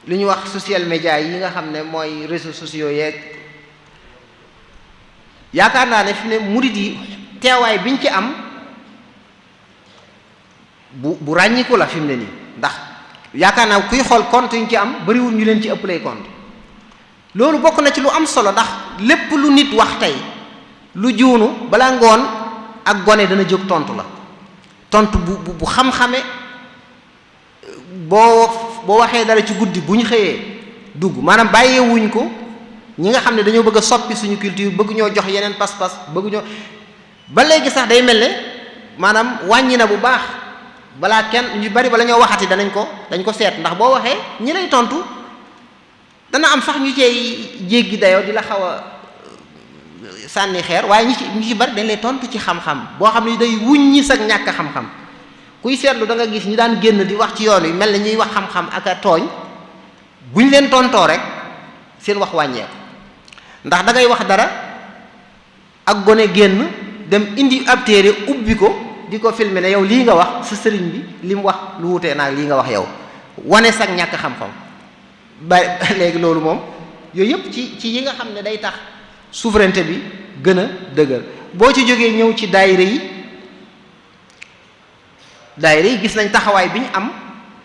lu ñuy wax social media yi nga xam ne mooy réseaux sociaux yeeg, yaakaar naa ne fi ne murid yi teewaay biñ ci am bu ràññiku la fi mu ne nii, ndax yaakaar naa kuy xool compte yi ñu ci am bariwul ñu leen ci ëppalee compte. loolu bokk na ci lu am solo, ndax lépp lu nit wax tey lu juunu balaa ngoon ak gone dana jóg tontu la, tontu bu xam-xame. boo waxee dara ci guddi bu ñu xëyee dugg, maanaam bàyyeewuñ ko ñi nga xam ne dañoo bëgg a soppi suñu culture, bëgg ñoo jox yeneen pas-pas, bëgg ñoo ba léegi sax day mel ne maanaam wàññi na bu baax. balaa kenn ñu bari bala ñoo waxati dañ ko seet, ndax boo waxee ñi lay tontu dana am sax ñu cey jéggi dayoo di la xaw a sànni xeer, waaye ñu ci bari dañ lay tontu ci xam-xam boo xam ne day wuññi sag ñàkk xam-xam. kuy seetlu da nga gis ñu daan génn di wax ci yoon wi mel na ñuy wax xam-xam ak a tooñ, buñ leen tontoo rek seen wax wàññeeku. ndax da ngay wax dara ak gone génn dem indi ab téere ubbi ko di ko filmer ne yow lii nga wax sa sëriñ bi li mu wax lu wutee naag lii nga wax yow, wane sag ñàkk xam-xam. ba léegi loolu moom yooyu yëpp ci yi nga xam ne day tax souveraineté bi gën a dëgër. boo ci jógee ñëw ci daayira yi gis nañ taxawaay bi ñu am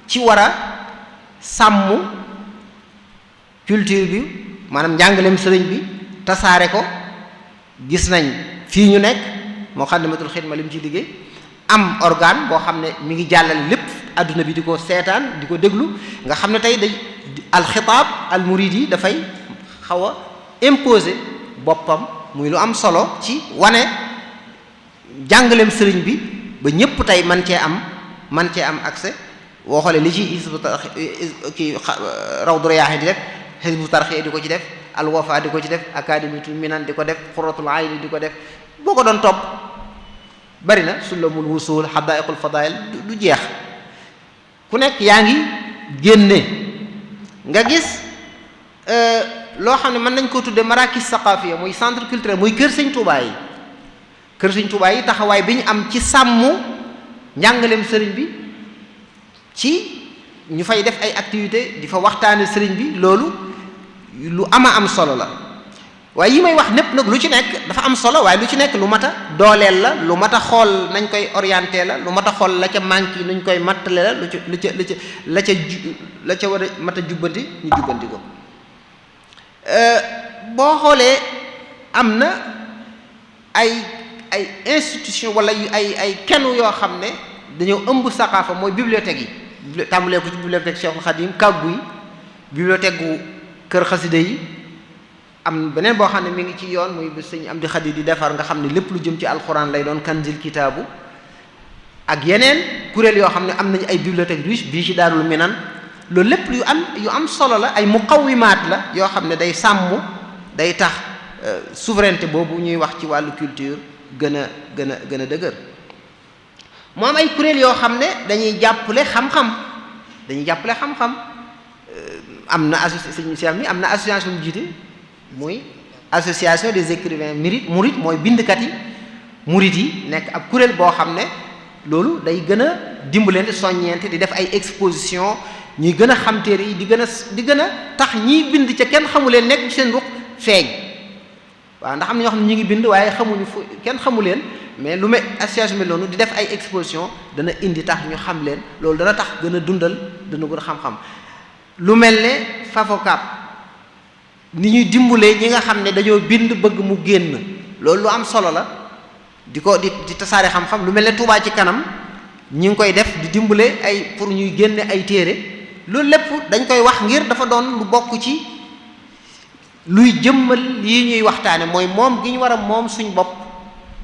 ci war a sàmm culture bi, maanaam njàngaleem sëriñ bi, tasaare ko. gis nañ fii ñu nekk Muxaddamatul Xidma li mu ci liggéey, am organe boo xam ne mi ngi jàllale lépp adduna bi di ko seetaan di ko déglu, nga xam ne tey day alxitaab al murid yi dafay xaw a imposer boppam, muy lu am solo ci wane jàngaleem sëriñ bi ba ñépp tey man cee am accès. boo xoolee li ci Hizbut Tarqiyyah kii Rawdu Rayaahiin di def, Hizbut Tarqiyyah di ko ci def, Al Wafa di ko ci def, Akademiyatul Minan di ko def, Qurratul Ayni di ko def, boo ko doon topp bari na. Sulamul Wusul, Hadaa'iqul Fadaa'il du jeex. ku nekk yaa ngi génne. nga gis loo xam ne mën nañ koo tudde marakis saqafiya, muy centre culturel, muy kër Sëñ Tuubaa yi. kër Sëñ Tuubaa yi taxawaay bi ñu am ci sàmm njàngaleem sëriñ bi, ci ñu fay def ay activité di fa waxtaane sëriñ bi, loolu lu am solo la. waaye yi may wax népp nag lu ci nekk dafa am solo, waaye lu ci nekk lu mat a dooleel la, lu mat a xool nañ koy orienté la, lu mat a xool la ca manqué nuñ koy mattale la, la ca war a mat a jubbanti ñu jubbanti ko. boo xoolee am na ay institution wala ay kenn yoo xam ne dañoo ëmb saqaafa, mooy bibliothèque yi, tàmbalee ko ci bibliothèque Cheikhul Khadim, kàggu yi, bibliothèque gu kër xasida yi. am beneen boo xam ne mi ngi ci yoon, muy bu sëñ Amdi Xadi di defar, nga xam ne lépp lu jëm ci alxuraan lay doon, kanzil kitaabu, ak yeneen kuréel yoo xam ne am nañu ay bibliothèque riche bii ci Daarul Minan. loolu lépp yu am solo la, ay muqawimaat la yoo xam ne day sàmm, day tax souveraineté boobu ñuy wax ci wàllu culture gën a dëgër. moo am ay kuréel yoo xam ne dañuy jàppale xam-xam am na association mi am na association bu jiite muy association des écrivains murit mooy bindkat yi murit yi nekk ab kuréel boo xam ne loolu day gën a dimbalante soññeente di def ay exposition ñuy gën a xam téere yi di gën a tax ñiy bind ca kenn xamu leen nekk ci seen ruq feeñ waaw ndax am na ñoo xam ne ñu ngi bind waaye xamuñu fu kenn xamu leen mais lu mel association bi noonu di def ay exposition dana indi tax ñu xam leen loolu dana tax gën a dundal dana gën a xam-xam lu mel ne Fafocap ni ñuy dimbalee ñi nga xam ne dañoo bind bëgg mu génn loolu lu am solo la di tasaare xam-xam lu mel ne Touba ci kanam ñi ngi koy def di dimbale ay pour ñuy génne ay téere loolu lépp dañ koy wax ngir dafa doon lu bokk ci luy jëmmal yi ñuy waxtaane mooy moom gi ñu war a moom suñ bopp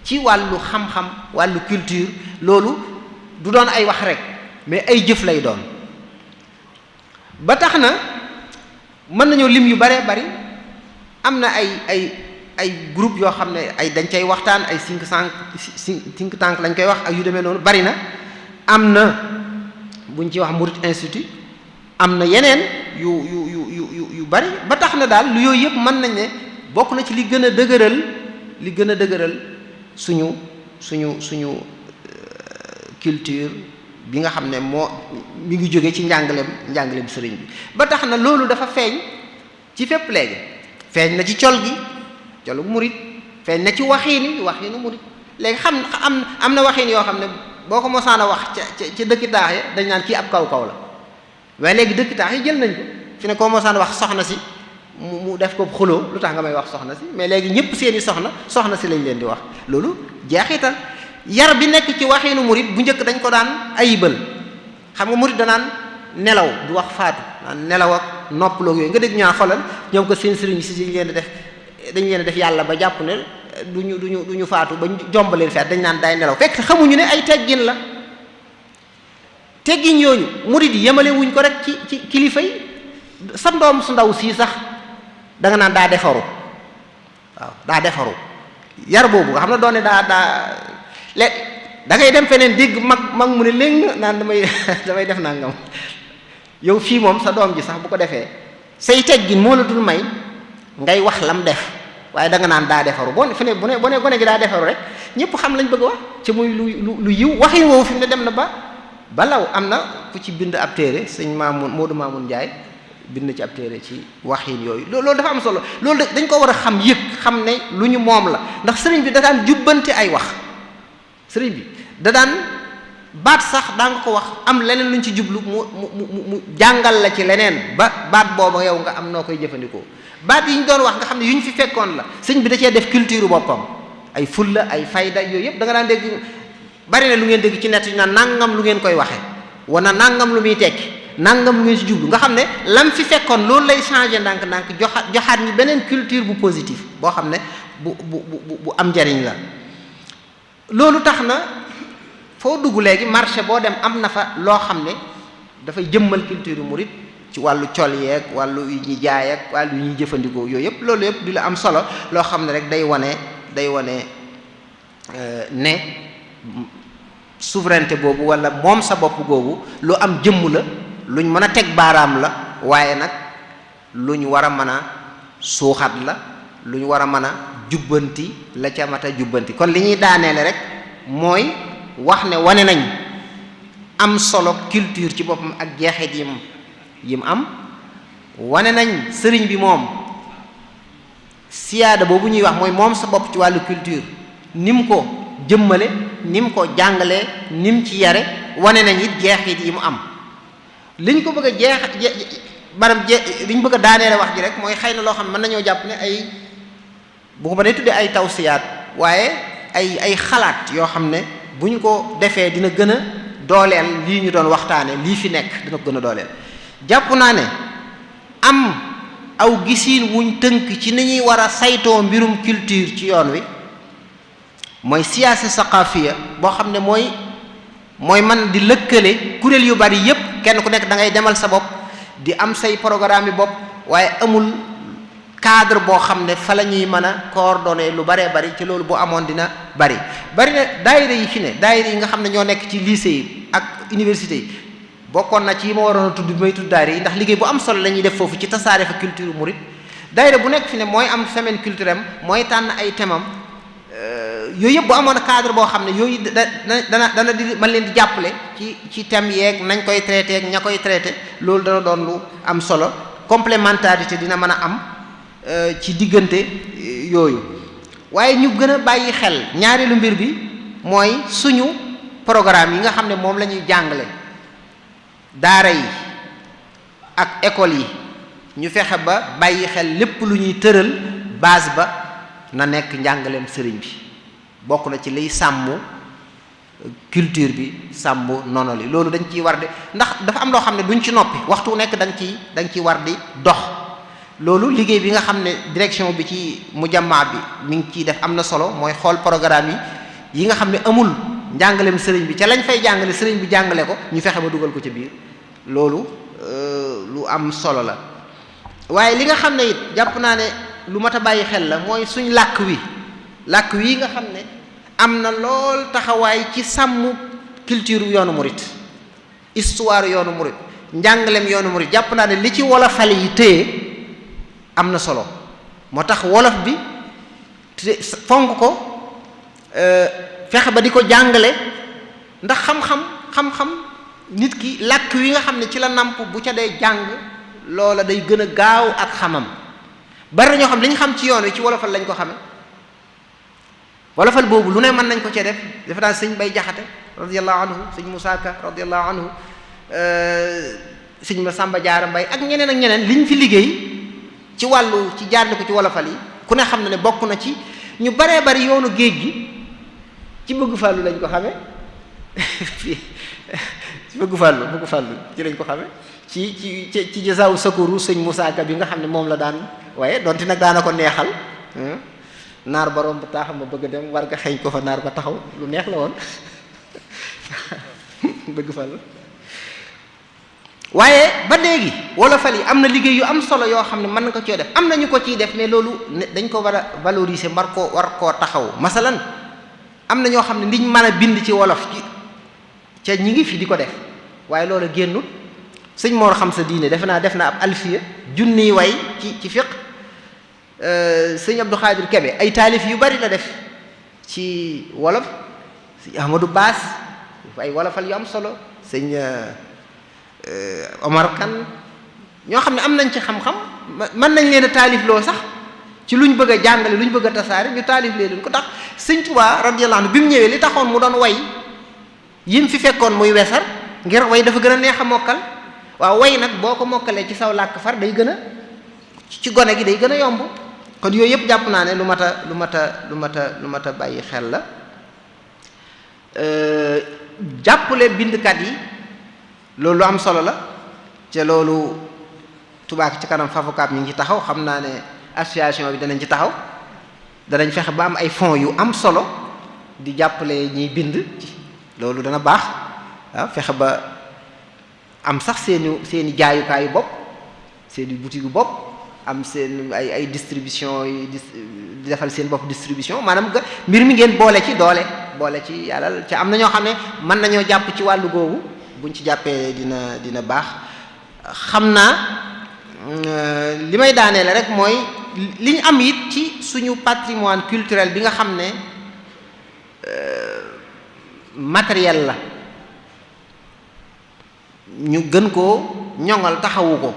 ci wàllu xam-xam wàllu culture loolu du doon ay wax rek mais ay jëf lay doon ba tax na mën nañoo lim yu bare bari am na ay groupe yoo xam ne ay dañ cay waxtaan ay think tank lañ koy wax ak yu demee noonu bari na am na buñ ci wax Murid Institute am na yeneen yu bari ba tax na daal lu yooyu yëpp mën nañ ne bokk na ci li gën a dëgëral suñu culture bi nga xam ne mi ngi jóge ci njàngaleem sëriñ bi ba tax na loolu dafa feeñ ci fépp léegi feeñ na ci col gi colu murit feeñ na ci waxiinu murit léegi am na waxiin yoo xam ne boo ko mosaan a wax ca dëkki taax yi dañ naan kii ab kaw la waaye léegi dëkki taax yi jël nañ ko fi ne koo mosaan a wax soxna si mu def ko xuloo lu tax nga may wax soxna si mais léegi ñëpp seeni soxna si lañ leen di wax loolu jeexital yar bi nekk ci waxiinu murit bu njëkk dañ ko daan ayibal xam nga murit danaan nelaw du wax faatu naan nelaw ak noppaloo yooyu nga dégg ñaa xolal ñoom ko seen sëriñ si dañ leen def yàlla ba jàpp ne duñu faatu ba jombaleen feet dañ naan day nelaw fekk xamuñu ne ay teggin la teggin yooyu murit yi yemale wuñ ko rek ci kilifa yi sa ndoom su ndaw sii sax da nga naan daa defaru waaw daa defaru yar boobu nga xam ne doone daa da ngay dem feneen dégg mag mu ne léegi naan damay def nangam yow fii moom sa doom ji sax bu ko defee say teggin moo la dul may ngay wax lam def waaye da nga naan daa defaru boo fu ne bu ne gone gi daa defaru rek ñëpp xam lañ bëgg a wax ci muy lu yiw waxin woowu fi mu ne dem na ba law am na ku ci bind ab téere sëñ Moodu Maamun Njaay bind ci ab téere ci waxin yooyu loolu dafa am solo loolu dañ ko war a xam xam ne lu ñu moom la ndax sëriñ bi da daan jubbante ay wax sëriñ bi da daan baat sax daa nga ko wax am leneen luñ ci jublu mu jàngal la ci leneen ba baat booba yow nga am noo koy jëfandikoo baat yi ñu doon wax nga xam ne yu ñu fi fekkoon la sëñ bi da cee def culture boppam ay fulla ay fayda yooyu yëpp da nga daan dégg bari na lu ngeen dégg ci nett na nangam lu ngeen koy waxee wana nangam lu muy tekki nangam lu ngeen ci jublu nga xam ne lam fi fekkoon loolu lay changer ndànk-ndànk joxaat ñi beneen culture bu positif boo xam ne bu am njariñ la loolu tax na foo dugg léegi marché boo dem am na fa loo xam ne dafay jëmmal culture murit ci wàllu col yeeg wàllu yu ñuy jaay ak wàllu yu ñuy jëfandikoo yooyu yëpp loolu yëpp di la am solo loo xam ne rek day wane ne souveraineté boobu wala moom sa bopp googu lu am jëmm la luñ mën a teg baaraam la waaye nag lu ñu war a mën a suuxat la lu ñu war a mën a jubbanti la ca mat a jubbanti kon li ñuy daaneele rek mooy wax ne wane nañ am solo culture ci boppam ak jeexit yim am wane nañ sëriñ bi moom siyaada boobu ñuy wax mooy moom sa bopp ci wàllu culture ni mu ko jëmmale ni mu ko jàngalee ni mu ci yare wane nañ it jeexit yi mu am liñ ko bëgg a liñ bëgg a daaneele wax ji rek mooy xëy na loo xam ne mën nañoo jàpp ne ay bu ko ba day tuddee ay tawsiyaat waaye ay xalaat yoo xam ne bu ñu ko defee dina gën a dooleel lii ñu doon waxtaane lii fi nekk dina ko gën a dooleel jàpp naa ne am aw gisiin wuñ tënk ci ni ñuy war a saytoo mbirum culture ci yoon wi mooy siyaasa saqaafiya boo xam ne mooy man di lëkkale kuréel yu bari yépp kenn ku nekk da ngay demal sa bopp di am say programme yi bopp waaye amul cadre boo xam ne fa la ñuy mën a coordonner lu baree bari ci loolu bu amoon dina bari na daayira yi fi ne daayira yi nga xam ne ñoo nekk ci lycée yi ak université yi bokkoon na ci yi ma waroon a tudd bi may tudd daayira yi ndax liggéey bu am solo la ñuy def foofu ci tasaare fa culture murit daayira bu nekk fi ne mooy am semaine culturelle mooy tànn ay thèmes yooyu yëpp bu amoon cadre boo xam ne yooyu dana di mën leen di jàppale ci thèmes yeeg nañ koy traité ak ña koy traité loolu dana doon lu am solo complémentarité dina mën a am ci diggante yooyu. waaye ñu gën a bàyyi xel ñaareelu mbir bi mooy suñu programme yi nga xam ne moom la ñuy jàngale daara yi ak école yi ñu fexe ba bàyyi xel lépp lu ñuy tëral base ba na nekk njàngaleem sëriñ bi bokk na ci liy sàmm culture bi sàmm nono li loolu dañ ciy war di ndax dafa am loo xam ne duñ ci noppi waxtu nekk da nga ciy war di dox loolu liggéey bi nga xam ne direction bi ci mujammaa bi mi ngi ciy def am na solo mooy xool programme yi nga xam ne amul njàngaleem sëriñ bi ca lañ fay jàngale sëriñ bi jàngale ko ñu fexe ba dugal ko ca biir loolu lu am solo la. waaye li nga xam ne it jàpp naa ne lu mat a bàyyi xel la mooy suñ làkk wi nga xam ne am na lool taxawaay ci sàmm culture yoonu murit histoire yoonu murit njàngaleem yoonu murit jàpp naa ne li ci wolofal yi téye am na solo moo tax wolof bi fonk ko fexe ba di ko jàngale ndax xam-xam nit ki làkk wi nga xam ne ci la namp bu ca dee jàng loola day gën a gaaw ak xamam bari na ñoo xam li ñu xam ci yoon wi ci wolofal lañ ko xame wolofal boobu lu ne mën nañ ko cee def dafa daan sëñ Bay Jaxate radiyallahu anhu sëñ Musaa Ka radiyallahu anhu sëñ Masamba Jaara Mbay ak ñeneen liñ fi liggéey ci wàllu ci jaarle ko ci wolofal yi ku ne xam na ne bokk na ci ñu baree bari yoonu géej gi ci bëgg fàllu lañ ko xame ci bëgg fàllu ci lañ ko xame ci jasaawu sakuru sëñ Musaa Ka bi nga xam ne moom la daan waaye donte nag daana ko neexal naar borom bu taaxam ma bëgg a dem war nga xeeñ ko fa naar ba taxaw lu neex la woon bëgg fàllu waaye ba léegi wolofal yi am na liggéey yu am solo yoo xam ne mën na ko cee def am na ñu ko ciy def mais loolu dañ ko war a valoriser war koo taxaw masalan am na ñoo xam ne liñ mën a bind ci wolof ci ca ñi ngi fi di ko def waaye loolu génnut sëñ Mor xam sa diine defe naa def na ab alfiya junniy way ci fiq sëñ Abdou Khadir Kebe ay taalif yu bari la def ci wolof sëñ Ahmadou Baas ay wolofal yu am solo sëñ Omar Kan ñoo xam ne am nañ ci xam-xam mën nañ leen a taalif loo sax ci lu ñu bëgg a jàngale lu ñu bëgg a tasaare ñu taalif leen ko tax sëñ Tuubaa radiyallahu anhu bi mu ñëwee li taxoon mu doon way yim fi fekkoon muy wesar ngir way dafa gën a neex a mokkal waaw way nag boo ko mokkalee ci saw làkk far day gën a ci gone gi day gën a yomb kon yooyu yëpp jàpp naa ne lu mat a bàyyi xel la jàppale bindkat yi loolu lu am solo la te loolu Touba ci kanam Fafocap ñu ngi ci taxaw xam naa ne association bi danañ ci taxaw danañ fexe ba am ay fonds yu am solo di jàppale ñiy bind loolu dana baax waaw fexe ba am sax seeni jaayukaayu bopp seeni boutique yu bopp am seen ay distribution yi di defal seen bopp distribution maanaam mbir mi ngeen boole ci doole boole ci yàlla ca am na ñoo xam ne mën nañoo jàpp ci wàllu googu buñ ci jàppee dina baax xam naa li may daaneele rek mooy li ñu am it ci suñu patrimoine culturel bi nga xam ne matériel la ñu gën koo ñoŋal taxawu ko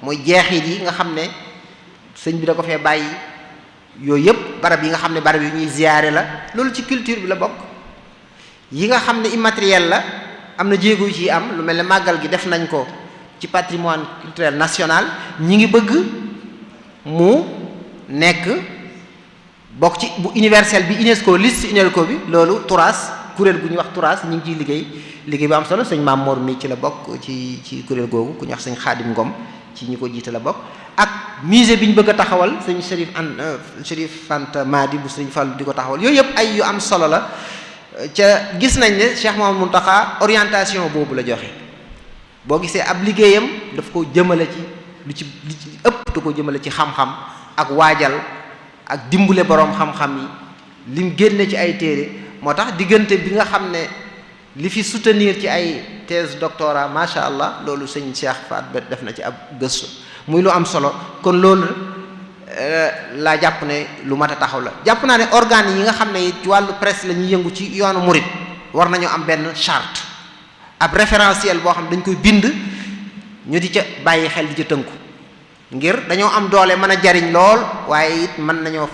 mooy jeexit yi nga xam ne sëñ bi da ko fee bàyyi yooyu yëpp barab yi nga xam ne barab yu ñuy ziyaare la loolu ci culture bi la bokk yi nga xam ne immatériel la am na jéego yu ci am lu mel ne màggal gi def nañ ko ci patrimoine culturel national ñi ngi bëgg mu nekk bokk ci bu universel bi UNESCO liste UNESCO bi loolu TURAS kuréel gu ñuy wax TURAS ñi ngi ciy liggéey bu am solo sëñ Maam Mor mi ci la bokk ci kuréel googu ku ñuy wax sëñ Xaadim Ngom ci ñi ko jiite la bokk ak musée bi ñu bëgg a taxawal sëñ Chérif Fanta Madi bu sëñ Fallu di ko taxawal yooyu yëpp ay yu am solo la ca gis nañ ne Cheikh Mouhamadou Mountakha orientation boobu la joxe boo gisee ab liggéeyam daf ko jëmale ci li ci ëpp da ko jëmale ci xam-xam ak waajal ak dimbule boroom xam-xam yi lim génne ci ay téere moo tax diggante bi nga xam ne li fi soutenir ci ay thèse doctorat macha allah loolu sëñ Cheikh Faat ba def na ci ab gëstu muy lu am solo. kon loolu laa jàpp ne lu mat a taxaw la. jàpp naa ne organes yi nga xam ne ci wàllu presse la ñuy yëngu ci yoonu murit war nañoo am benn charte ab référentiel boo xam dañ koy bind ñu di ca bàyyi xel di ca tënku ngir dañoo am doole mën a jariñ lool waaye it mën nañoo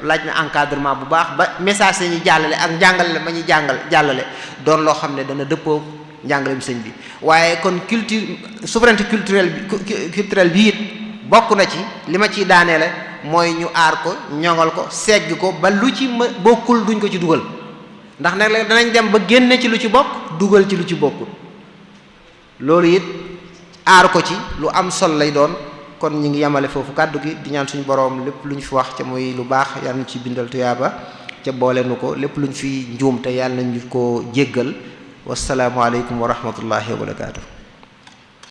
laaj na encadrement bu baax ba message yi ñuy jàllale ak njàngale ma ñuy jàllale doon loo xam ne dana dëppoo njàngaleem sëñ bi. waaye kon souveraineté culturelle bi it bokk na ci li ma ciy daaneele mooy ñu aar ko ñoŋal ko segg ko ba lu ci bokkul duñ ko ci dugal ndax nag léegi danañ dem ba génne ci lu ci bokk dugal ci lu ci bokkul loolu it aar ko ci lu am solo lay doon. kon ñu ngi yemale foofu kàddu gi di ñaan suñu boroom lépp lu ñu fi wax ca muy lu baax yàlla ñu ci bindal tuyaaba ca boole nu ko lépp lu ñu fi njuum te yàlla nañu ko jéggal wasalaamualeykum wa rahmatullahi wa barakaatu.